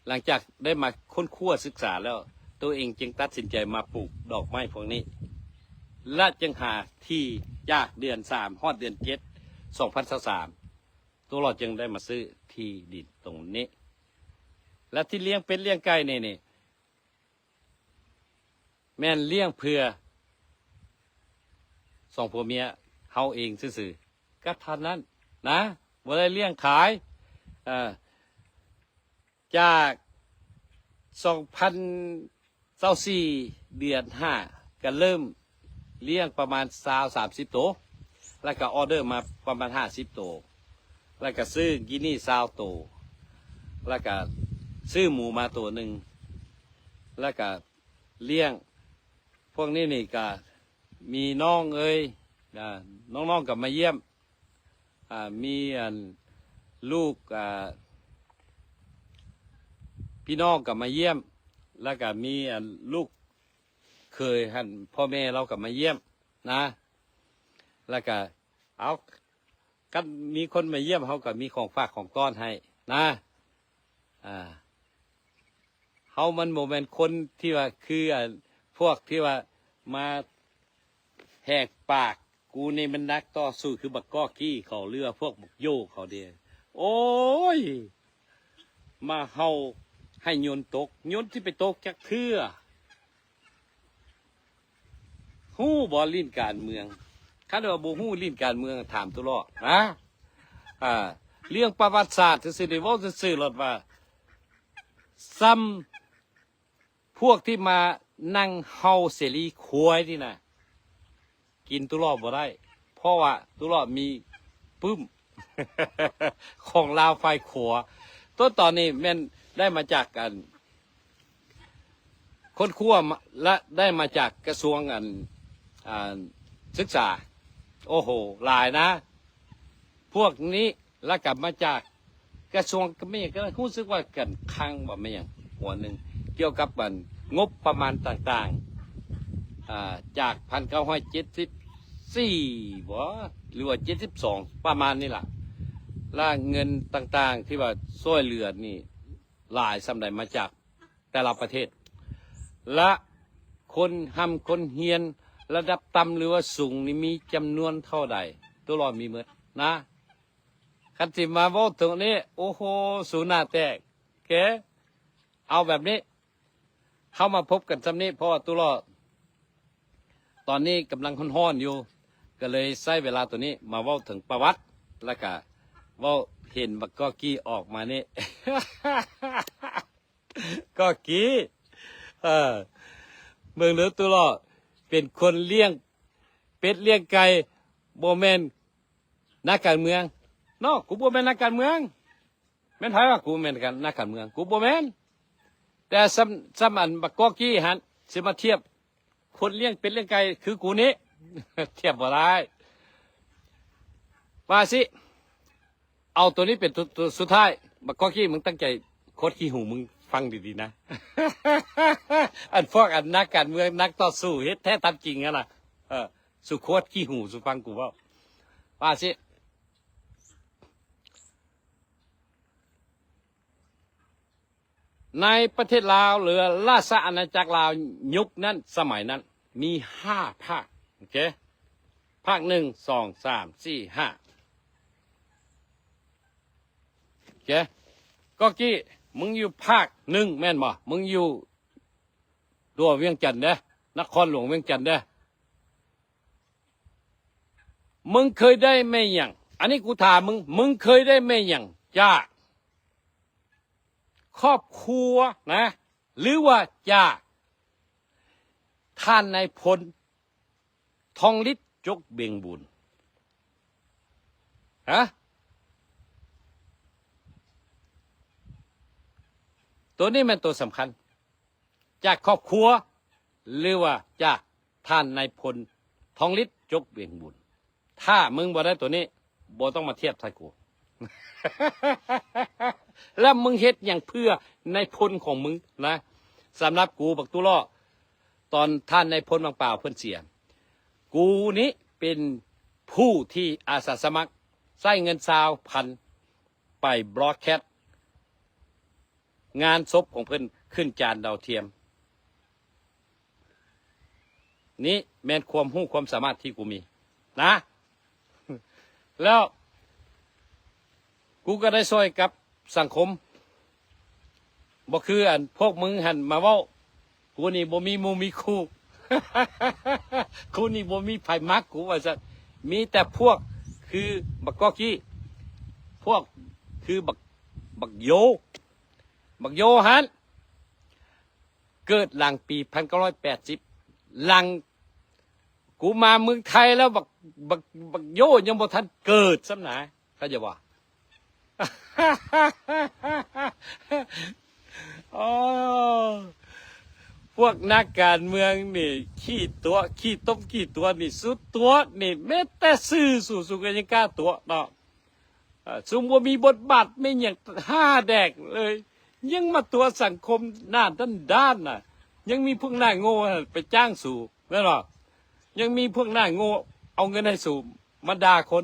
ຫຼັງຈາກໄດ້ມາຄົ້ນຄວ້າສຶກສາແລ້ວ, ໂຕເອງຈຶ່ງຕັດສິນໃຈມາປູກດອກໄມ້ພວກນີ້ ແລະ ຈຶ່ງຫາທີ່ຈາກເດືອນສາມຮອດເດືອນເຈັດ ສອງພັນຊາວສາມ, ໂຕຫຼໍ່ຈຶ່ງໄດ້ມາຊື້ທີ່ດິນຕົງນີ້ ແລະ ທີ່ລ້ຽງເປັດລ້ຽງໄກ່ນີ້ນີ້ ແມ່ນລ້ຽງເພື່ອສອງຜົວເມຍເຮົາເອງຊື່ໆ ກໍເທົ່ານັ້ນນະ, ບໍ່ໄດ້ລ້ຽງຂາຍ. ເອີ ຈາກສອງພັນຊາວສີ່ ເດືອນຫ້າ ກໍເລີ່ມລ້ຽງປະມານຊາວສາມສິບໂຕ, ແລ້ວກໍອໍເດີມາປະມານຫ້າສິບໂຕ, ແລ້ວກໍຊື້ກີນີຊາວໂຕ, ແລ້ວກໍຊື້ໝູມາໂຕໜຶ່ງ, ແລ້ວກໍລ້ຽງ ພວກນີ້ນີ້ກະມີນ້ອງເອີຍ ອາ ນ້ອງໆກໍມາຢ້ຽມ, ອາ ມີອັນ ລູກ ອາ ພີ່ນ້ອງກໍມາຢ້ຽມ, ແລ້ວກໍມີອັນ ລູກເຂີຍຫັ້ນ ພໍ່ແມ່ລາວກໍມາຢ້ຽມນະ, ແລ້ວກໍ ເອົາ ຄັນມີຄົນມາຢ້ຽມ ເຮົາກໍມີຂອງຝາກຂອງຕ້ອນໃຫ້ນະ. ອາ ເຮົາມັນບໍ່ແມ່ນຄົນທີ່ວ່າ ຄື ອັນ ພວກທີ່ວ່າມາແຫກປາກ ກູນີ້ມັນນັກຕໍ່ສູ້ ຄືບັກກໍກີ້ເຂົາ ຫຼືວ່າພວກບັກໂຢເຂົາເດ. ໂອ້ຍ ມາເຫົ່າໃຫ້ຍົນຕົກ, ຍົນຊິໄປຕົກຈັກເທື່ອ? ຮູ້ບໍ່ຫຼິ້ນການເມືອງ? ຄັນວ່າບໍ່ຮູ້ຫຼິ້ນການເມືອງ ຖາມຕຸຫຼໍ່ນະ. ອາ ເລື່ອງປະຫວັດສາດຊື່ໆ ນີ້ເວົ້າຊື່ໆໂລດວ່າ ຊ່ຳພວກທີ່ມານັ່ງເຫົ່າເສລີຄວາຍນີ້ນະ ກິນຕຸຫຼໍ່ບໍ່ໄດ້, ເພາະວ່າຕຸຫຼໍ່ມີປຶ້ມ ຂອງລາວຝ່າຍຂວາ. ຕົວຕອນນີ້ແມ່ນໄດ້ມາຈາກການຄົ້ນຄວ້າມາ ແລະ ໄດ້ມາຈາກກະຊວງ ອັນ ອັນ ສຶກສາ. ໂອ້ໂຫ ຫຼາຍນະ ພວກນີ້. ແລ້ວກໍມາຈາກກະຊວງກະເໝ ກໍຮູ້ສຶກວ່າການຄັງບໍ່ແມ່ນຫຍັງ ຫົວໜຶ່ງ ກ່ຽວກັບອັນງົບປະມານຕ່າງໆ ອາ ຈາກພັນເກົ້າຮ້ອຍເຈັດສິບສີ່ບໍ ຫຼືວ່າເຈັດສິບສອງ ປະມານນີ້ລະ. ແລະ ເງິນຕ່າງໆທີ່ວ່າຊ່ວຍເຫຼືອນີ້ຫຼາຍສ່ຳໃດ ມາຈາກແຕ່ລະປະເທດ ແລະ ຄົນຮ່ຳຄົນຮຽນລະດັບຕ່ຳ ຫຼືວ່າສູງນີ້ມີຈຳນວນເທົ່າໃດ ໂຕລອຍມີໝົດນະ. ຄັນຊິມາເວົ້າໂຕນີ້ ໂອ້ໂຫ ສູນໜ້າແຕກແກ. ເອົາແບບນີ້ ເຮົາມາພົບກັນຊ່ຳນີ້ ເພາະວ່າຕູ້ຫຼໍ່ຕອນນີ້ກຳລັງຮ້ອນໆຢູ່ ກໍເລີຍໃຊ້ເວລາໂຕນີ້ມາເວົ້າເຖິງປະຫວັດ ແລ້ວກະເວົ້າເຫັນບັກກອກກີ້ອອກມານີ້ ກອກກີ້ ເອີ ເບິ່ງເດີຕູ້ຫຼໍ່ ເປັນຄົນລ້ຽງເປັດລ້ຽງໄກ່ ບໍ່ແມ່ນນັກການເມືອງເນາະ ກູບໍ່ແມ່ນນັກການເມືອງ. ແມ່ນໃຜວ່າກູແມ່ນກັນ ນັກການເມືອງ? ກູບໍ່ແມ່ນ. ແຕ່ຊ່ຳ ຊ່ຳອັນບັກກອກກີ້ຫັ້ນ ຊິມາທຽບຄົນລ້ຽງເປັດລ້ຽງໄກ່ຄືກູນີ້ ທຽບບໍ່ໄດ້. ວ່າຊິ ເອົາໂຕນີ້ເປັນໂຕ ໂຕສຸດທ້າຍ. ບັກກອກກີ້ ມຶງຕັ້ງໃຈຂົດຂີ້ຫູມຶງຟັງດີໆນະ. ອັນພວກອັນນັກການເມືອງ ນັກຕໍ່ສູ້ ເຮັດແທ້ທຳຈິງຫັ້ນນະ ເອີ ສູຂົດຂີ້ຫູສູຟັງກູເວົ້າ. ວ່າຊິ ໃນປະເທດລາວ ຫຼື ລາຊະອານາຈັກລາວຍຸກນັ້ນສະໄໝນັ້ນ ມີຫ້າພາກ ໂອເຄ ພາກໜຶ່ງ ສອງ ສາມ ສີ່ ຫ້າ ໂອເຄ. ກອກກີ້ ມຶງຢູ່ພາກໜຶ່ງແມ່ນບໍ່? ມຶງຢູ່ຕົວວຽງຈັນເດ້ ນະຄອນຫຼວງວຽງຈັນເດ້. ມຶງເຄີຍໄດ້ແມ່ຫຍັງ? ອັນນີ້ກູຖາມມຶງ ມຶງເຄີຍໄດ້ແມ່ຫຍັງຈາກຄອບຄົວນະ ຫຼືວ່າຈາກທ່ານນາຍພົນ ທອງລິດ ຈົກເບັງບູນ? ຮະ? ໂຕນີ້ແມ່ນໂຕສຳຄັນ. ຈາກຄອບຄົວ ຫຼືວ່າຈາກທ່ານນາຍພົນ ທອງລິດ ຈົກເບັງບຸນ. ຖ້າມຶງບໍ່ໄດ້ໂຕນີ້ ບໍ່ຕ້ອງມາທຽບໃສ່ກູ. ແລ້ວມຶງເຮັດຫຍັງເພື່ອນາຍພົນຂອງມຶງນະ? ສຳລັບກູ ບັກຕູ້ຫຼໍ່ ຕອນທ່ານນາຍພົນວັງປາວເພິ່ນເສຍ, ກູນີ້ເປັນຜູ້ທີ່ອາສາສະໝັກໃຊ້ເງິນຊາວພັນ ໄປບຣອດແຄສ ງານສົບຂອງເພິ່ນຂຶ້ນຈານດາວທຽມ. ນີ້ແມ່ນຄວາມຮູ້ຄວາມສາມາດທີ່ກູມີນະ. ແລ້ວກູກໍໄດ້ຊ່ອຍກັບສັງຄົມ, ບໍ່ຄືອັນພວກມຶງຫັ້ນມາເວົ້າ. ກູນີ້ບໍ່ມີໝູ່ມີຄູ່, ກູນີ້ບໍ່ມີໃຜມັກກູວ່າຊັ້ນ. ມີແຕ່ພວກຄືບັກກອກກີ້, ພວກຄືບັກ ບັກໂຢ, ບັກໂຢຫັ້ນເກີດຫຼັງປີພັນເກົ້າຮ້ອຍແປດສິບ, ຫຼັງກູມາເມືອງໄທແລ້ວ ບັກ ບັກ ບັກໂຢຍັງບໍ່ທັນເກີດຊ້ຳນະ. ເຂົ້າໃຈບໍ່? ໂອ້ ພວກນັກການເມືອງນີ້ຂີ້ຕົວະ, ຂີ້ຕົມຂີ້ຕົວະນີ້ ສຸດຕົວະນີ້ ແມ້ແຕ່ຊື່ສູ ສູກໍຍັງກ້າຕົວະເນາະ. ເອີ ຊຸມບໍ່ມີບົດບາດມີຫຍັງຫ້າແດກເລີຍ ຍັງມາຕົວະສັງຄົມໜ້າດ້ານໆນະ. ຍັງມີພວກໜ້າໂງ່ຫັ້ນໄປຈ້າງສູແມ່ນບໍ່? ຍັງມີພວກໜ້າໂງ່ເອົາເງິນໃຫ້ສູມາດ່າຄົນ.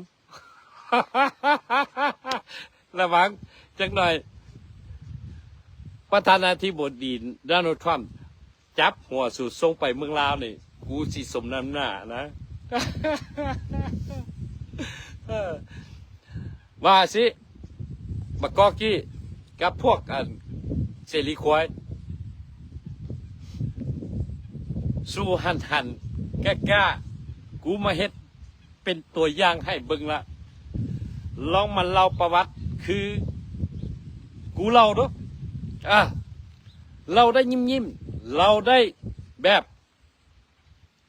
ລະວັງຈັກໜ່ອຍ ປະທານາທິບໍດີ ໂດນັລ ທຣຳ ຈັບຫົວສູສົ່ງໄປເມືອງລາວນີ້ ກູຊິສົມນ້ຳໜ້ານະ. ເອີ ວ່າຊິ ບັກກອກກີ້ກັບພວກອັນເສລີຄວາຍ, ສູຫັນໆ ກ້າໆ ກູມາເຮັດ ເປັນຕົວຢ່າງໃຫ້ເບິ່ງລະ. ລອງມາເລົ່າປະຫວັດຄືກູເລົ່າດູ. ອາ ເລົ່າໄດ້ຍິ້ມໆ, ເລົ່າໄດ້ແບບ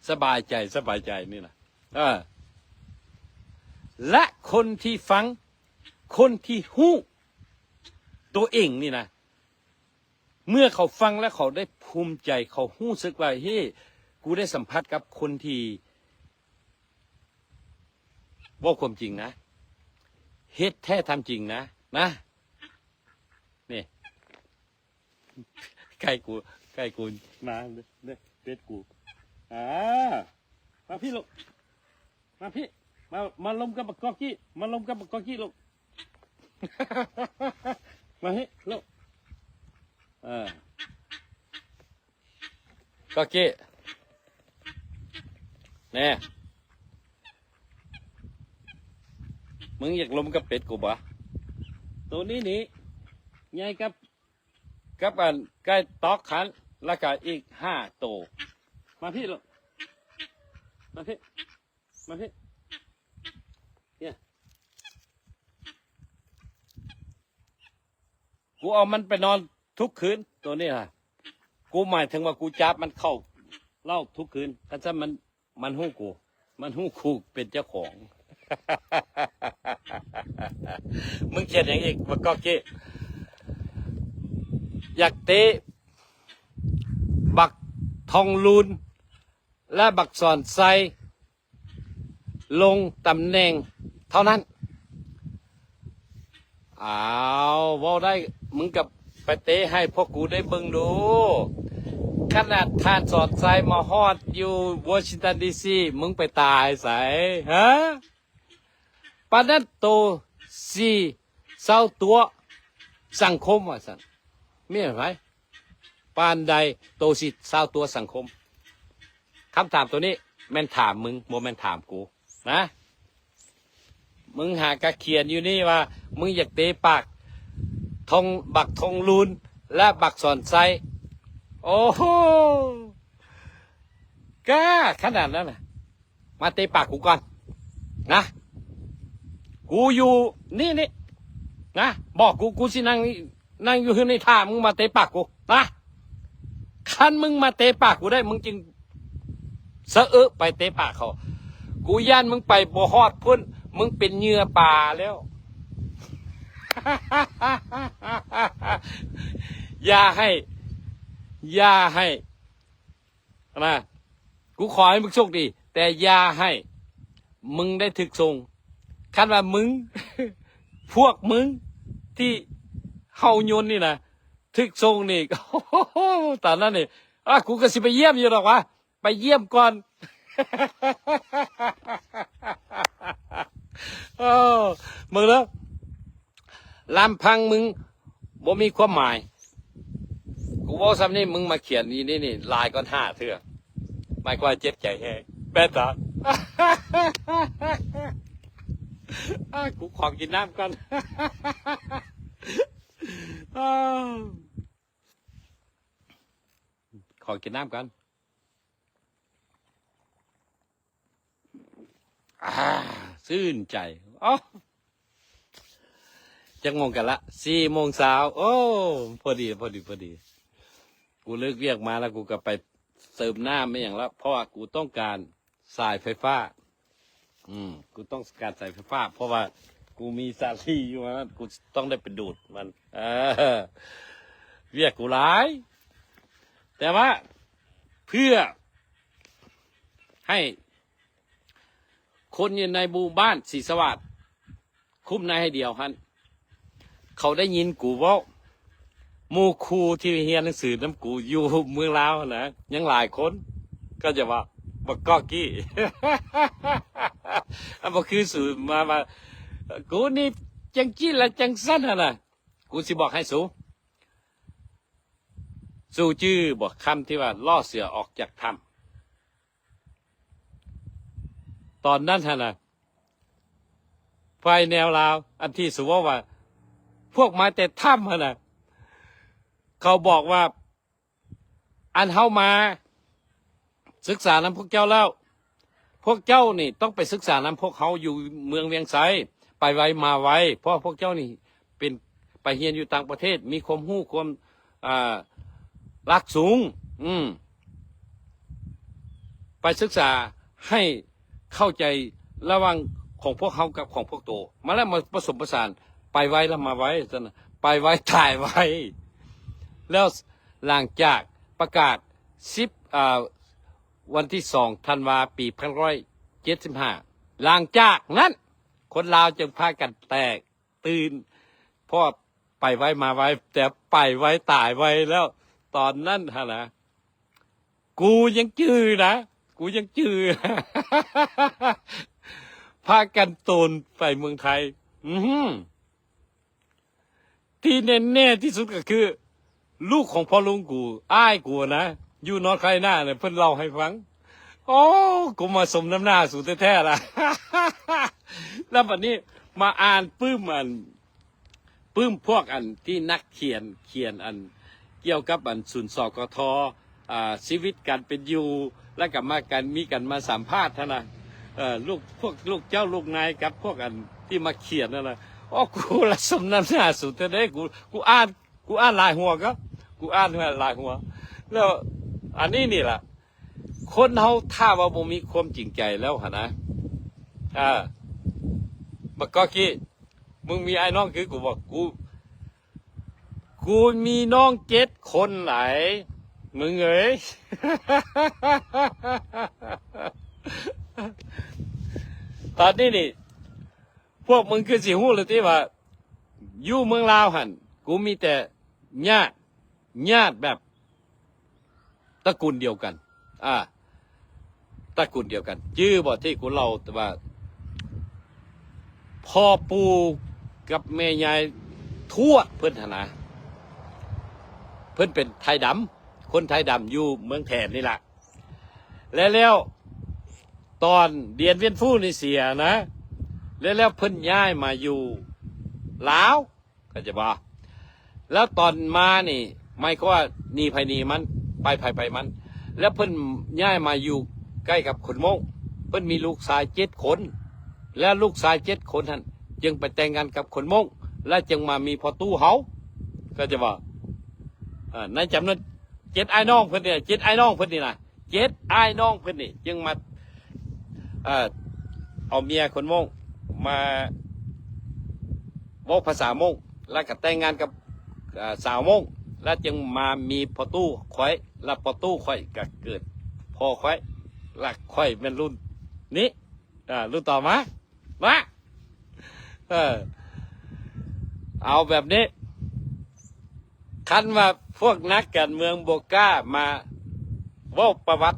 ສະບາຍໃຈ, ສະບາຍໃຈນີ້ນະ. ເອີ ແລະ ຄົນທີ່ຟັງ, ຄົນທີ່ຮູ້ໂຕເອງນີ້ນະ, ເມື່ອເຂົາຟັງແລ້ວເຂົາໄດ້ພູມໃຈ, ເຂົາຮູ້ສຶກວ່າ ເຮ ກູໄດ້ສຳຜັດກັບຄົນທີ່ເວົ້າຄວາມຈິງນະ, ເຮັດແທ້ທຳຈິງນະ, ນະ. ນີ້ ໄກ່ກູ, ໄກ່ກູມາເດ້, ເປັດກູ. ອາ ມາພີ້ລູກ. ມາພີ້ ມາ ມາລົມກັບບັກກອກກີ້, ມາລົມກັບບັກກອກກີ້ລູກ. ມາພີ້ລູກ. ເອີ ກອກກີ້ ແນ່ ມຶງຢາກລົມກັບເປັດກູບໍ່? ໂຕນີ້ນີ້ ໃຫຍ່ກັບ ກັບອັນໄກ່ຕອກຫັ້ນ ແລ້ວກະອີກຫ້າໂຕ. ມາພີ້ລູກ ມາພີ້ ມາພີ້ ເນຍ ກູເອົາມັນໄປນອນທຸກຄືນ ໂຕນີ້ນະ. ກູໝາຍເຖິງວ່າກູຈັບມັນເຂົ້າເລົ້າທຸກຄືນ. ຄັນຊັ້ນມັນ ມັນຮູ້ກູ ມັນຮູ້ກູເປັນເຈົ້າຂອງ. ມຶງຂຽນຫຍັງອີກ ບັກກອກກີ້? ຢາກເຕະບັກທອງລຸນ ແລະ ບັກສອນໄຊລົງຕຳແໜ່ງເທົ່ານັ້ນ. ອ້າວ ເວົ້າໄດ້ ມຶງກໍໄປເຕະໃຫ້ພວກກູໄດ້ເບິ່ງດູ. ຂະໜາດທ່ານສອນໄຊມາຮອດຢູ່ວໍຊິງຕັນ ດີຊີ ມຶງໄປຕາຍໃສ ຮະ? ປານນັ້ນໂຕຊິເຊົາຕົວະສັງຄົມວ່າຊັ້ນ ແມ່ນໄປ ປານໃດໂຕຊິເຊົາຕົວະສັງຄົມ? ຄຳຖາມໂຕນີ້ແມ່ນຖາມມຶງ ບໍ່ແມ່ນຖາມກູນະ. ມຶງຫາກະຂຽນຢູ່ນີ້ວ່າ ມຶງຢາກເຕະປາກທອງ ບັກທອງລຸນ ແລະ ບັກສອນໄຊ. ໂອ້ໂຫ ກ້າຂະໜາດນັ້ນນະ. ມາເຕະປາກກູກ່ອນນະ. ກູຢູ່ນີ້ນີ້ນະ ບອກກູ ກູຊິນັ່ງ ນັ່ງຢູ່ເຮືອນນີ້ຖ້າມຶງມາເຕະປາກກູນະ. ຄັນມຶງມາເຕະປາກກູໄດ້ ມຶງຈຶ່ງສະເອາະໄປເຕະປາກເຂົາ. ກູຢ້ານມຶງໄປບໍ່ຮອດພຸ້ນ ມຶງເປັນເຫຍື່ອປາແລ້ວ. ຢ່າໃຫ້ ຢ່າໃຫ້ ນະ ກູຂໍໃຫ້ມຶງໂຊກດີ ແຕ່ຢ່າໃຫ້ມຶງໄດ້ຖືກສົ່ງ. ຄັນວ່າມຶງ ພວກມຶງທີ່ເຮົາຍົນນີ້ນະ ຖືກສົ່ງນີ້ ຕອນນັ້ນນີ້ ອາ ກູກໍຊິໄປຢ້ຽມຢູ່ດອກວະ ໄປຢ້ຽມກ່ອນ. ເອີ ເບິ່ງເດີ ລຳພັງມຶງບໍ່ມີຄວາມໝາຍ. ກູເວົ້າສ່ຳນີ້ ມຶງມາຂຽນອີ່ນີ້ນີ້ຫຼາຍກວ່າຫ້າເທື່ອ ໝາຍຄວາມເຈັບໃຈແຮງ ແມ່ນຕາ. ອາ ກູຂໍກິນນ້ຳກ່ອນ ຂໍກິນນ້ຳກ່ອນ. ອາ ຊື່ນໃຈ. ອໍ ຈັກໂມງກັນລະ? ສີ່ໂມງເຊົ້າ. ໂອ້ ພໍດີ ພໍດີ ພໍດີ. ກູເລີກວຽກມາແລ້ວ ກູກໍໄປເຕີມນ້ຳອີ່ຫຍັງລະ ເພາະວ່າກູຕ້ອງການສາຍໄຟຟ້າ. ອືມ ກູຕ້ອງການສາຍໄຟຟ້າ ເພາະວ່າກູມີສາລີຢູ່ນັ້ນ ກູຕ້ອງໄດ້ໄປດູດມັນ. ເອີ ວຽກກູຫຼາຍ ແຕ່ວ່າເພື່ອໃຫ້ຄົນຢູ່ໃນໝູ່ບ້ານສີສະຫວາດ ຄຸ້ມນາໃຫ້ດຽວຫັ້ນ ເຂົາໄດ້ຍິນກູເວົ້າ ໝູ່ຄູ່ທີ່ຮຽນໜັງສືນຳກູຢູ່ເມືອງລາວຫັ້ນນະ ຍັງຫຼາຍຄົນ ເຂົາຈະວ່າ ບັກກອກກີ້ ອາ ບໍ່ຄືສູມາວ່າ ກູນີ້ຈັ່ງຊີ້ແລະຈັ່ງຊັ້ນຫັ້ນນະ. ກູຊິບອກໃຫ້ສູ ສູຈື່ບໍ່ ຄຳທີ່ວ່າລໍ້ເສືອອອກຈາກຖ້ຳ ຕອນນັ້ນຫັ້ນນະ ຝ່າຍແນວລາວ ອັນທີ່ສູເວົ້າວ່າ ພວກມາແຕ່ຖ້ຳຫັ້ນນະ ເຂົາບອກວ່າ ອັນເຮົາມາສຶກສານຳພວກເຈົ້າແລ້ວ ພວກເຈົ້ານີ້ຕ້ອງໄປສຶກສານຳພວກເຮົາຢູ່ເມືອງວຽງໄຊ ໄປໄວມາໄວ ເພາະພວກເຈົ້ານີ້ເປັນ ໄປຮຽນຢູ່ຕ່າງປະເທດ ມີຄວາມຮູ້ຄວາມ ອ່າ ຫຼັກສູງ ອືມ ໄປສຶກສາໃຫ້ເຂົ້າໃຈລະຫວ່າງຂອງພວກເຮົາກັບຂອງພວກໂຕ ມາແລ້ວມາປະສົມປະສານ ໄປໄວແລ້ວມາໄວ ຊັ້ນນະ ໄປໄວຕາຍໄວ. ແລ້ວຫຼັງຈາກປະກາດສິບ ອ່າ ວັນທີສອງ ທັນວາ ປີພັນເກົ້າຮ້ອຍເຈັດສິບຫ້າ ຫຼັງຈາກນັ້ນ ຄົນລາວຈຶ່ງພາກັນແຕກ ຕື່ນ ເພາະໄປໄວມາໄວ ແຕ່ໄປໄວຕາຍໄວແລ້ວ ຕອນນັ້ນຫັ້ນນະ ກູຍັງຈື່ນະ ກູຍັງຈື່ ພາກັນໂຕນໄປເມືອງໄທ ອື ທີ່ແນ່ໆທີ່ສຸດກໍຄື ລູກຂອງພໍ່ລຸງກູ ອ້າຍກູນະ ຢູ່ North Carolina ນະ ເພິ່ນເລົ່າໃຫ້ຟັງ. ໂອ້ ກູມາສົມນ້ຳໜ້າສູແທ້ໆລະ. ແລ້ວບັດນີ້ມາອ່ານປຶ້ມ ອັນ ປຶ້ມພວກ ອັນ ທີ່ນັກຂຽນ ຂຽນ ອັນ ກ່ຽວກັບອັນສູນ ສກທ ອ່າ ຊີວິດການເປັນຢູ່ ແລ້ວກໍມາກັນ ມີກັນມາສຳພາດຫັ້ນນະ ເອີ ລູກ ພວກລູກເຈົ້າລູກນາຍກັບພວກອັນທີ່ມາຂຽນຫັ້ນນະ ໂອ້ ກູລະສົມນ້ຳໜ້າສູນແທ້ເດ້ ກູ ກູອ່ານ ກູອ່ານຫຼາຍຫົວກໍ ກູອ່ານຫຼາຍຫົວ ແລ້ວອັນນີ້ນີ້ລະ ຄົນເຮົາຖ້າວ່າບໍ່ມີຄວາມຈິງໃຈແລ້ວຫັ້ນນະ ເອີ ບັກກອກກີ້ ມຶງມີອ້າຍນ້ອງຄືກູບໍ່? ກູ ກູມີນ້ອງເຈັດຄົນຫຼາຍ ມຶງເອີຍ ຕອນນີ້ນີ້ ພວກມຶງຄືຊິຮູ້ແລ້ວຕິວ່າ ຢູ່ເມືອງລາວຫັ້ນ ກູມີແຕ່ຍາດ ຍາດແບບຕະກູນດຽວກັນ ອ່າ ຕະກູນດຽວກັນ ຈື່ບໍ່ທີ່ກູເລົ່າວ່າ ພໍ່ປູ່ກັບແມ່ຍາຍທວດເພິ່ນຫັ້ນນະ ເພິ່ນເປັນໄທດຳ ຄົນໄທດຳຢູ່ເມືອງແຖນນີ້ລະ ແລະ ແລ້ວຕອນດຽນວຽນຟູນີ້ເສຍນະ ແລະ ແລ້ວເພິ່ນຍ້າຍມາຢູ່ລາວ ເຂົ້າໃຈບໍ່? ແລ້ວຕອນມານີ້ ໝາຍຄວາມວ່າໜີໃຜໜີມັນ ໄປໃຜໄປມັນ ແລ້ວເພິ່ນຍ້າຍມາຢູ່ໃກ້ກັບຄົນມົ້ງ ເພິ່ນມີລູກຊາຍເຈັດຄົນ ແລ້ວລູກຊາຍເຈັດຄົນຫັ້ນຈຶ່ງໄປແຕ່ງງານກັບຄົນມົ້ງ ແລ້ວຈຶ່ງມາມີພໍ່ຕູ້ເຮົາ ເຂົ້າໃຈບໍ່? ເອີ ໃນຈຳນວນເຈັດອ້າຍນ້ອງເພິ່ນນີ້ ເຈັດອ້າຍນ້ອງເພິ່ນນີ້ນະ ເຈັດອ້າຍນ້ອງເພິ່ນນີ້ຈຶ່ງມາ ເອີ ເອົາເມຍຄົນມົ້ງ ມາເວົ້າພາສາມົ້ງ ແລ້ວກໍແຕ່ງງານກັບ ເອີ ສາວມົ້ງ ແລ້ວຈຶ່ງມາມີພໍ່ຕູ້ຂ້ອຍ ແລ້ວພໍ່ຕູ້ຂ້ອຍກໍເກີດພໍ່ຂ້ອຍ ແລ້ວຂ້ອຍແມ່ນລຸ້ນນີ້ ເອີ ລຸ້ນຕໍ່ມາ ມາ ເອີ ເອົາແບບນີ້ ຄັນວ່າພວກນັກການເມືອງບໍ່ກ້າມາເວົ້າປະຫວັດ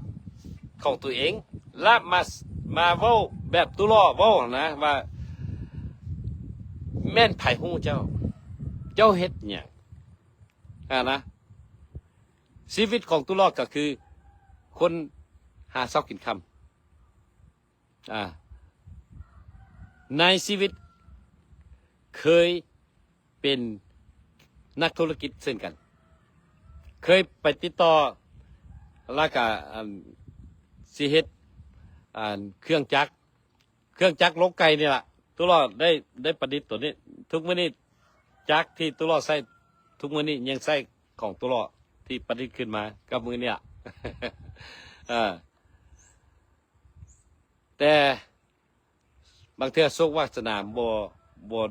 ຂອງຕົວເອງ ແລະ ມາ ມາເວົ້າແບບຕຸຫຼໍ້ເວົ້ານະ ວ່າແມ່ນໃຜຮູ້ເຈົ້າ ເຈົ້າເຮັດຫຍັງຫັ້ນນະ ຊີວິດຂອງຕຸຫຼໍ້ກໍຄືຄົນຫາເຊົ້າກິນຄ່ຳ ອ່າ ໃນຊີວິດເຄີຍເປັນນັກທຸລະກິດເຊັ່ນກັນ ເຄີຍໄປຕິດຕໍ່ ແລ້ວກະ ອັນ ຊິເຮັດ ອັນ ເຄື່ອງຈັກ ເຄື່ອງຈັກລົງໄກ່ນີ້ລະ ຕຸຫຼໍ້ໄດ້ ໄດ້ປະດິດໂຕນີ້ ທຸກມື້ນີ້ຈັກທີ່ຕຸຫຼໍ້ໃຊ້ ທຸກມື້ນີ້ຍັງໃຊ້ຂອງຕຸຫຼໍ້ທີ່ປະດິດຂຶ້ນມາກັບມືນີ້ລະ ເອີ ແຕ່ບາງເທື່ອໂຊກວາສະໜາບໍ່ ບໍ່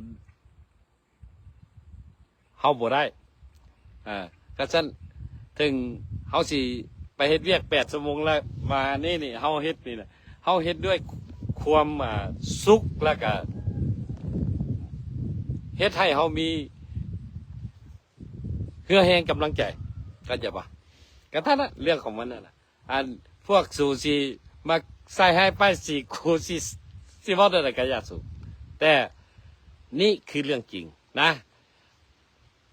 ເຮົາບໍ່ໄດ້ ອ່າ ກະຊັ້ນ ເຖິງເຮົາຊິໄປເຮັດວຽກແປດຊົ່ວໂມງ ແລ້ວມານີ້ນີ້ ເຮົາເຮັດນີ້ນະ ເຮົາເຮັດດ້ວຍຄວາມ ອ່າ ສຸກ ແລ້ວກະເຮັດໃຫ້ເຮົາມີເຫື່ອແຮງກຳລັງໃຈ ເຂົ້າໃຈບໍ່? ກະເທົ່ານັ້ນ ເລື່ອງຂອງມັນນັ້ນນະ ອັນພວກສູຊິມາໃສ່ຮ້າຍປ້າຍສີ ກູຊິ ຊິເວົ້າແນວໃດກະຢ່າສູ ແຕ່ນີ້ຄືເລື່ອງຈິງນະ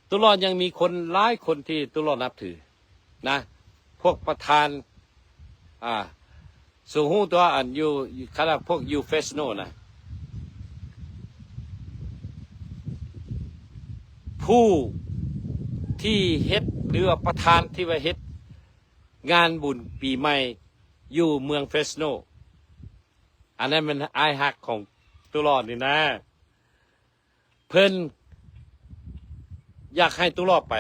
ຕຸຫຼໍ້ຍັງມີຄົນຫຼາຍຄົນທີ່ຕຸຫຼໍ້ນັບຖືນະ ພວກປະທານ ອ່າ ສູຮູ້ຕົວ ອັນຢູ່ ຂະໜາດພວກຢູ່ເຟສໂນນະ ຜູ້ທີ່ເຮັດ ຫຼືວ່າປະທານທີ່ວ່າເຮັດ ງານບຸນປີໃໝ່ຢູ່ເມືອງເຟສໂນ ອັນນັ້ນແມ່ນອ້າຍຮັກຂອງຕຸຫຼໍ້ນີ້ນະ ເພິ່ນຢາກໃຫ້ຕຸຫຼໍ້ໄປ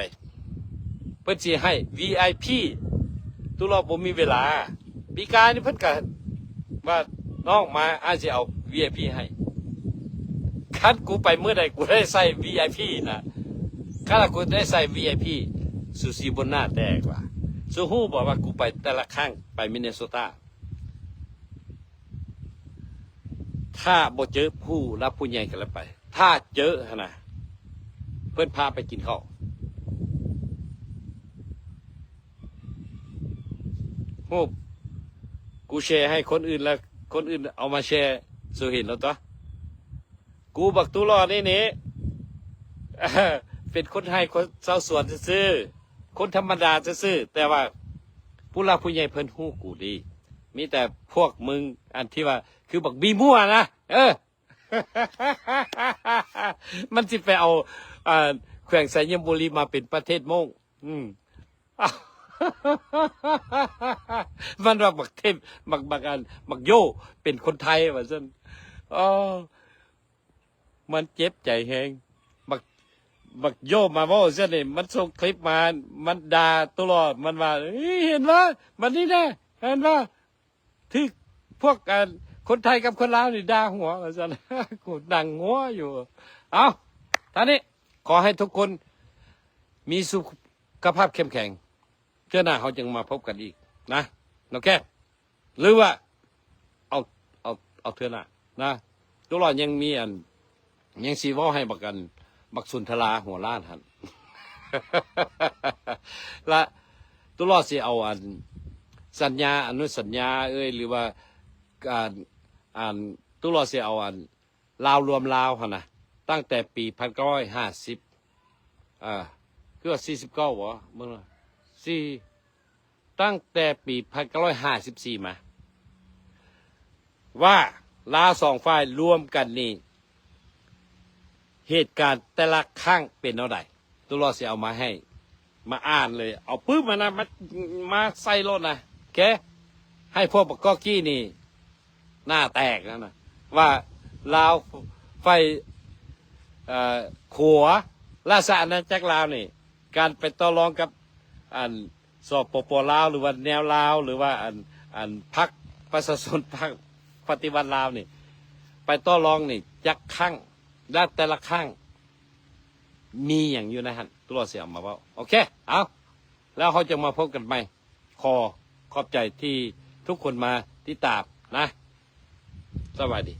ເພິ່ນຊິໃຫ້ວີໄອພີ ຕຸຫຼໍ້ບໍ່ມີເວລາ ປີກາຍນີ້ເພິ່ນກະວ່າ ນ້ອງມາ ອ້າຍຊິເອົາວີໄອພີໃຫ້ ຄັນກູໄປມື້ໃດກູໄດ້ໃສ່ວີໄອພີນະ ຄັນວ່າກູໄດ້ໃສ່ວີໄອພີ ສູຊິບໍ່ໜ້າແຕກວ່າ ສູຮູ້ບໍ່ວ່າກູໄປແຕ່ລະຄັ້ງ ໄປມິນເນໂຊຕາ ຖ້າບໍ່ເຈີຜູ້ຫຼັກຜູ້ໃຫຍ່ກໍແລ້ວໄປ ຖ້າເຈີຫັ້ນນະ ເພິ່ນພາໄປກິນເຂົ້າ ຮູບ ກູແຊໃຫ້ຄົນອື່ນ ແລ້ວຄົນອື່ນເອົາມາແຊ ສູເຫັນແລ້ວຕົວະ ກູບັກຕຸຫຼໍ້ນີ້ນີ້ ເປັນຄົນໄຮ່ຄົນຊາວສວນຊື່ໆ ຄົນທຳມະດາຊື່ໆ ແຕ່ວ່າຜູ້ຫຼັກຜູ້ໃຫຍ່ເພິ່ນຮູ້ກູດີ ມີແຕ່ພວກມຶງ ອັນທີ່ວ່າ ຄືບັກບີມົວນະ ເອີ ມັນຊິໄປເອົາ ອ່າ ແຂວງໄຊຍະບູລີມາເປັນປະເທດໂມ້ງ ອືມ ມັນວ່າບັກເທບ ບັກ ບັກອັນ ບັກໂຢເປັນຄົນໄທວ່າຊັ້ນ. ເອີ ມັນເຈັບໃຈແຮງ. ບັກ ບັກໂຢມາເວົ້າຊັ້ນນີ້ ມັນສົ່ງຄລິບມາ ມັນດ່າຕະຫຼອດ ມັນວ່າ ເອີ ເຫັນບໍ່ ບັດນີ້ນະ ເຫັນບໍ່ ຖືກພວກ ອັນ ຄົນໄທກັບຄົນລາວນີ້ດ່າຫົວວ່າຊັ້ນ. ກູນັ່ງຫົວຢູ່. ເອົາ ທ່ານນີ້ ຂໍໃຫ້ທຸກຄົນມີສຸຂະພາບເຂັ້ມແຂງ. ເທື່ອໜ້າເຮົາຈຶ່ງມາພົບກັນອີກນະ ນ້ອງແຄມ ຫຼືວ່າ ເອົາ ເອົາ ເອົາເທື່ອໜ້ານະ. ຕຸລອດຍັງມີອັນ ຍັງຊິເວົ້າໃຫ້ບັກອັນ ບັກສຸນທະລາຫົວລ້ານຫັ້ນ ລະຕຸລອດຊິເອົາອັນ ສັນຍາ ອະນຸສັນຍາເອີຍ ຫຼືວ່າ ການ ອັນ ຕຸລອດຊິເອົາອັນ ລາວລວມລາວຫັ້ນນະ ຕັ້ງແຕ່ປີພັນເກົ້າຮ້ອຍຫ້າສິບ ເອີ ຄືວ່າສີ່ສິບເກົ້າບໍ ເບິ່ງ ສີ່ ຕັ້ງແຕ່ປີພັນເກົ້າຮ້ອຍຫ້າສິບສີ່ມາ ວ່າລາວສອງຝ່າຍລວມກັນນີ້ ເຫດການແຕ່ລະຄັ້ງເປັນແນວໃດ? ຕຸລອດຊິເອົາມາໃຫ້ ມາອ່ານເລີຍ ເອົາປຶບມານະ ມາ ມາໃສ່ໂລດນະ ໂອເຄ ໃຫ້ພວກບັກກອກກີ້ນີ້ໜ້າແຕກນັ້ນນະ ວ່າລາວຝ່າຍ ເອີ ຂົວ ລາຊະອານາຈັກລາວນີ້ ການໄປຕໍ່ລອງກັບ ອັນ ສປປ ລາວ ຫຼືວ່າແນວລາວ ຫຼືວ່າອັນ ອັນ ພັກປະຊາຊົນ ພັກປະຕິວັດລາວນີ້ ໄປຕໍ່ລອງນີ້ຈັກຄັ້ງ ແລະ ແຕ່ລະຄັ້ງມີຫຍັງຢູ່ໃນຫັ້ນ ຕຸລອດຊິເອົາມາເວົ້າ. ໂອເຄ ເອົາ ແລ້ວເຮົາຈະມາພົບກັນໃໝ່. ຂໍຂອບໃຈທີ່ທຸກຄົນມາຕິດຕາມນະ. ສະບາຍດີ.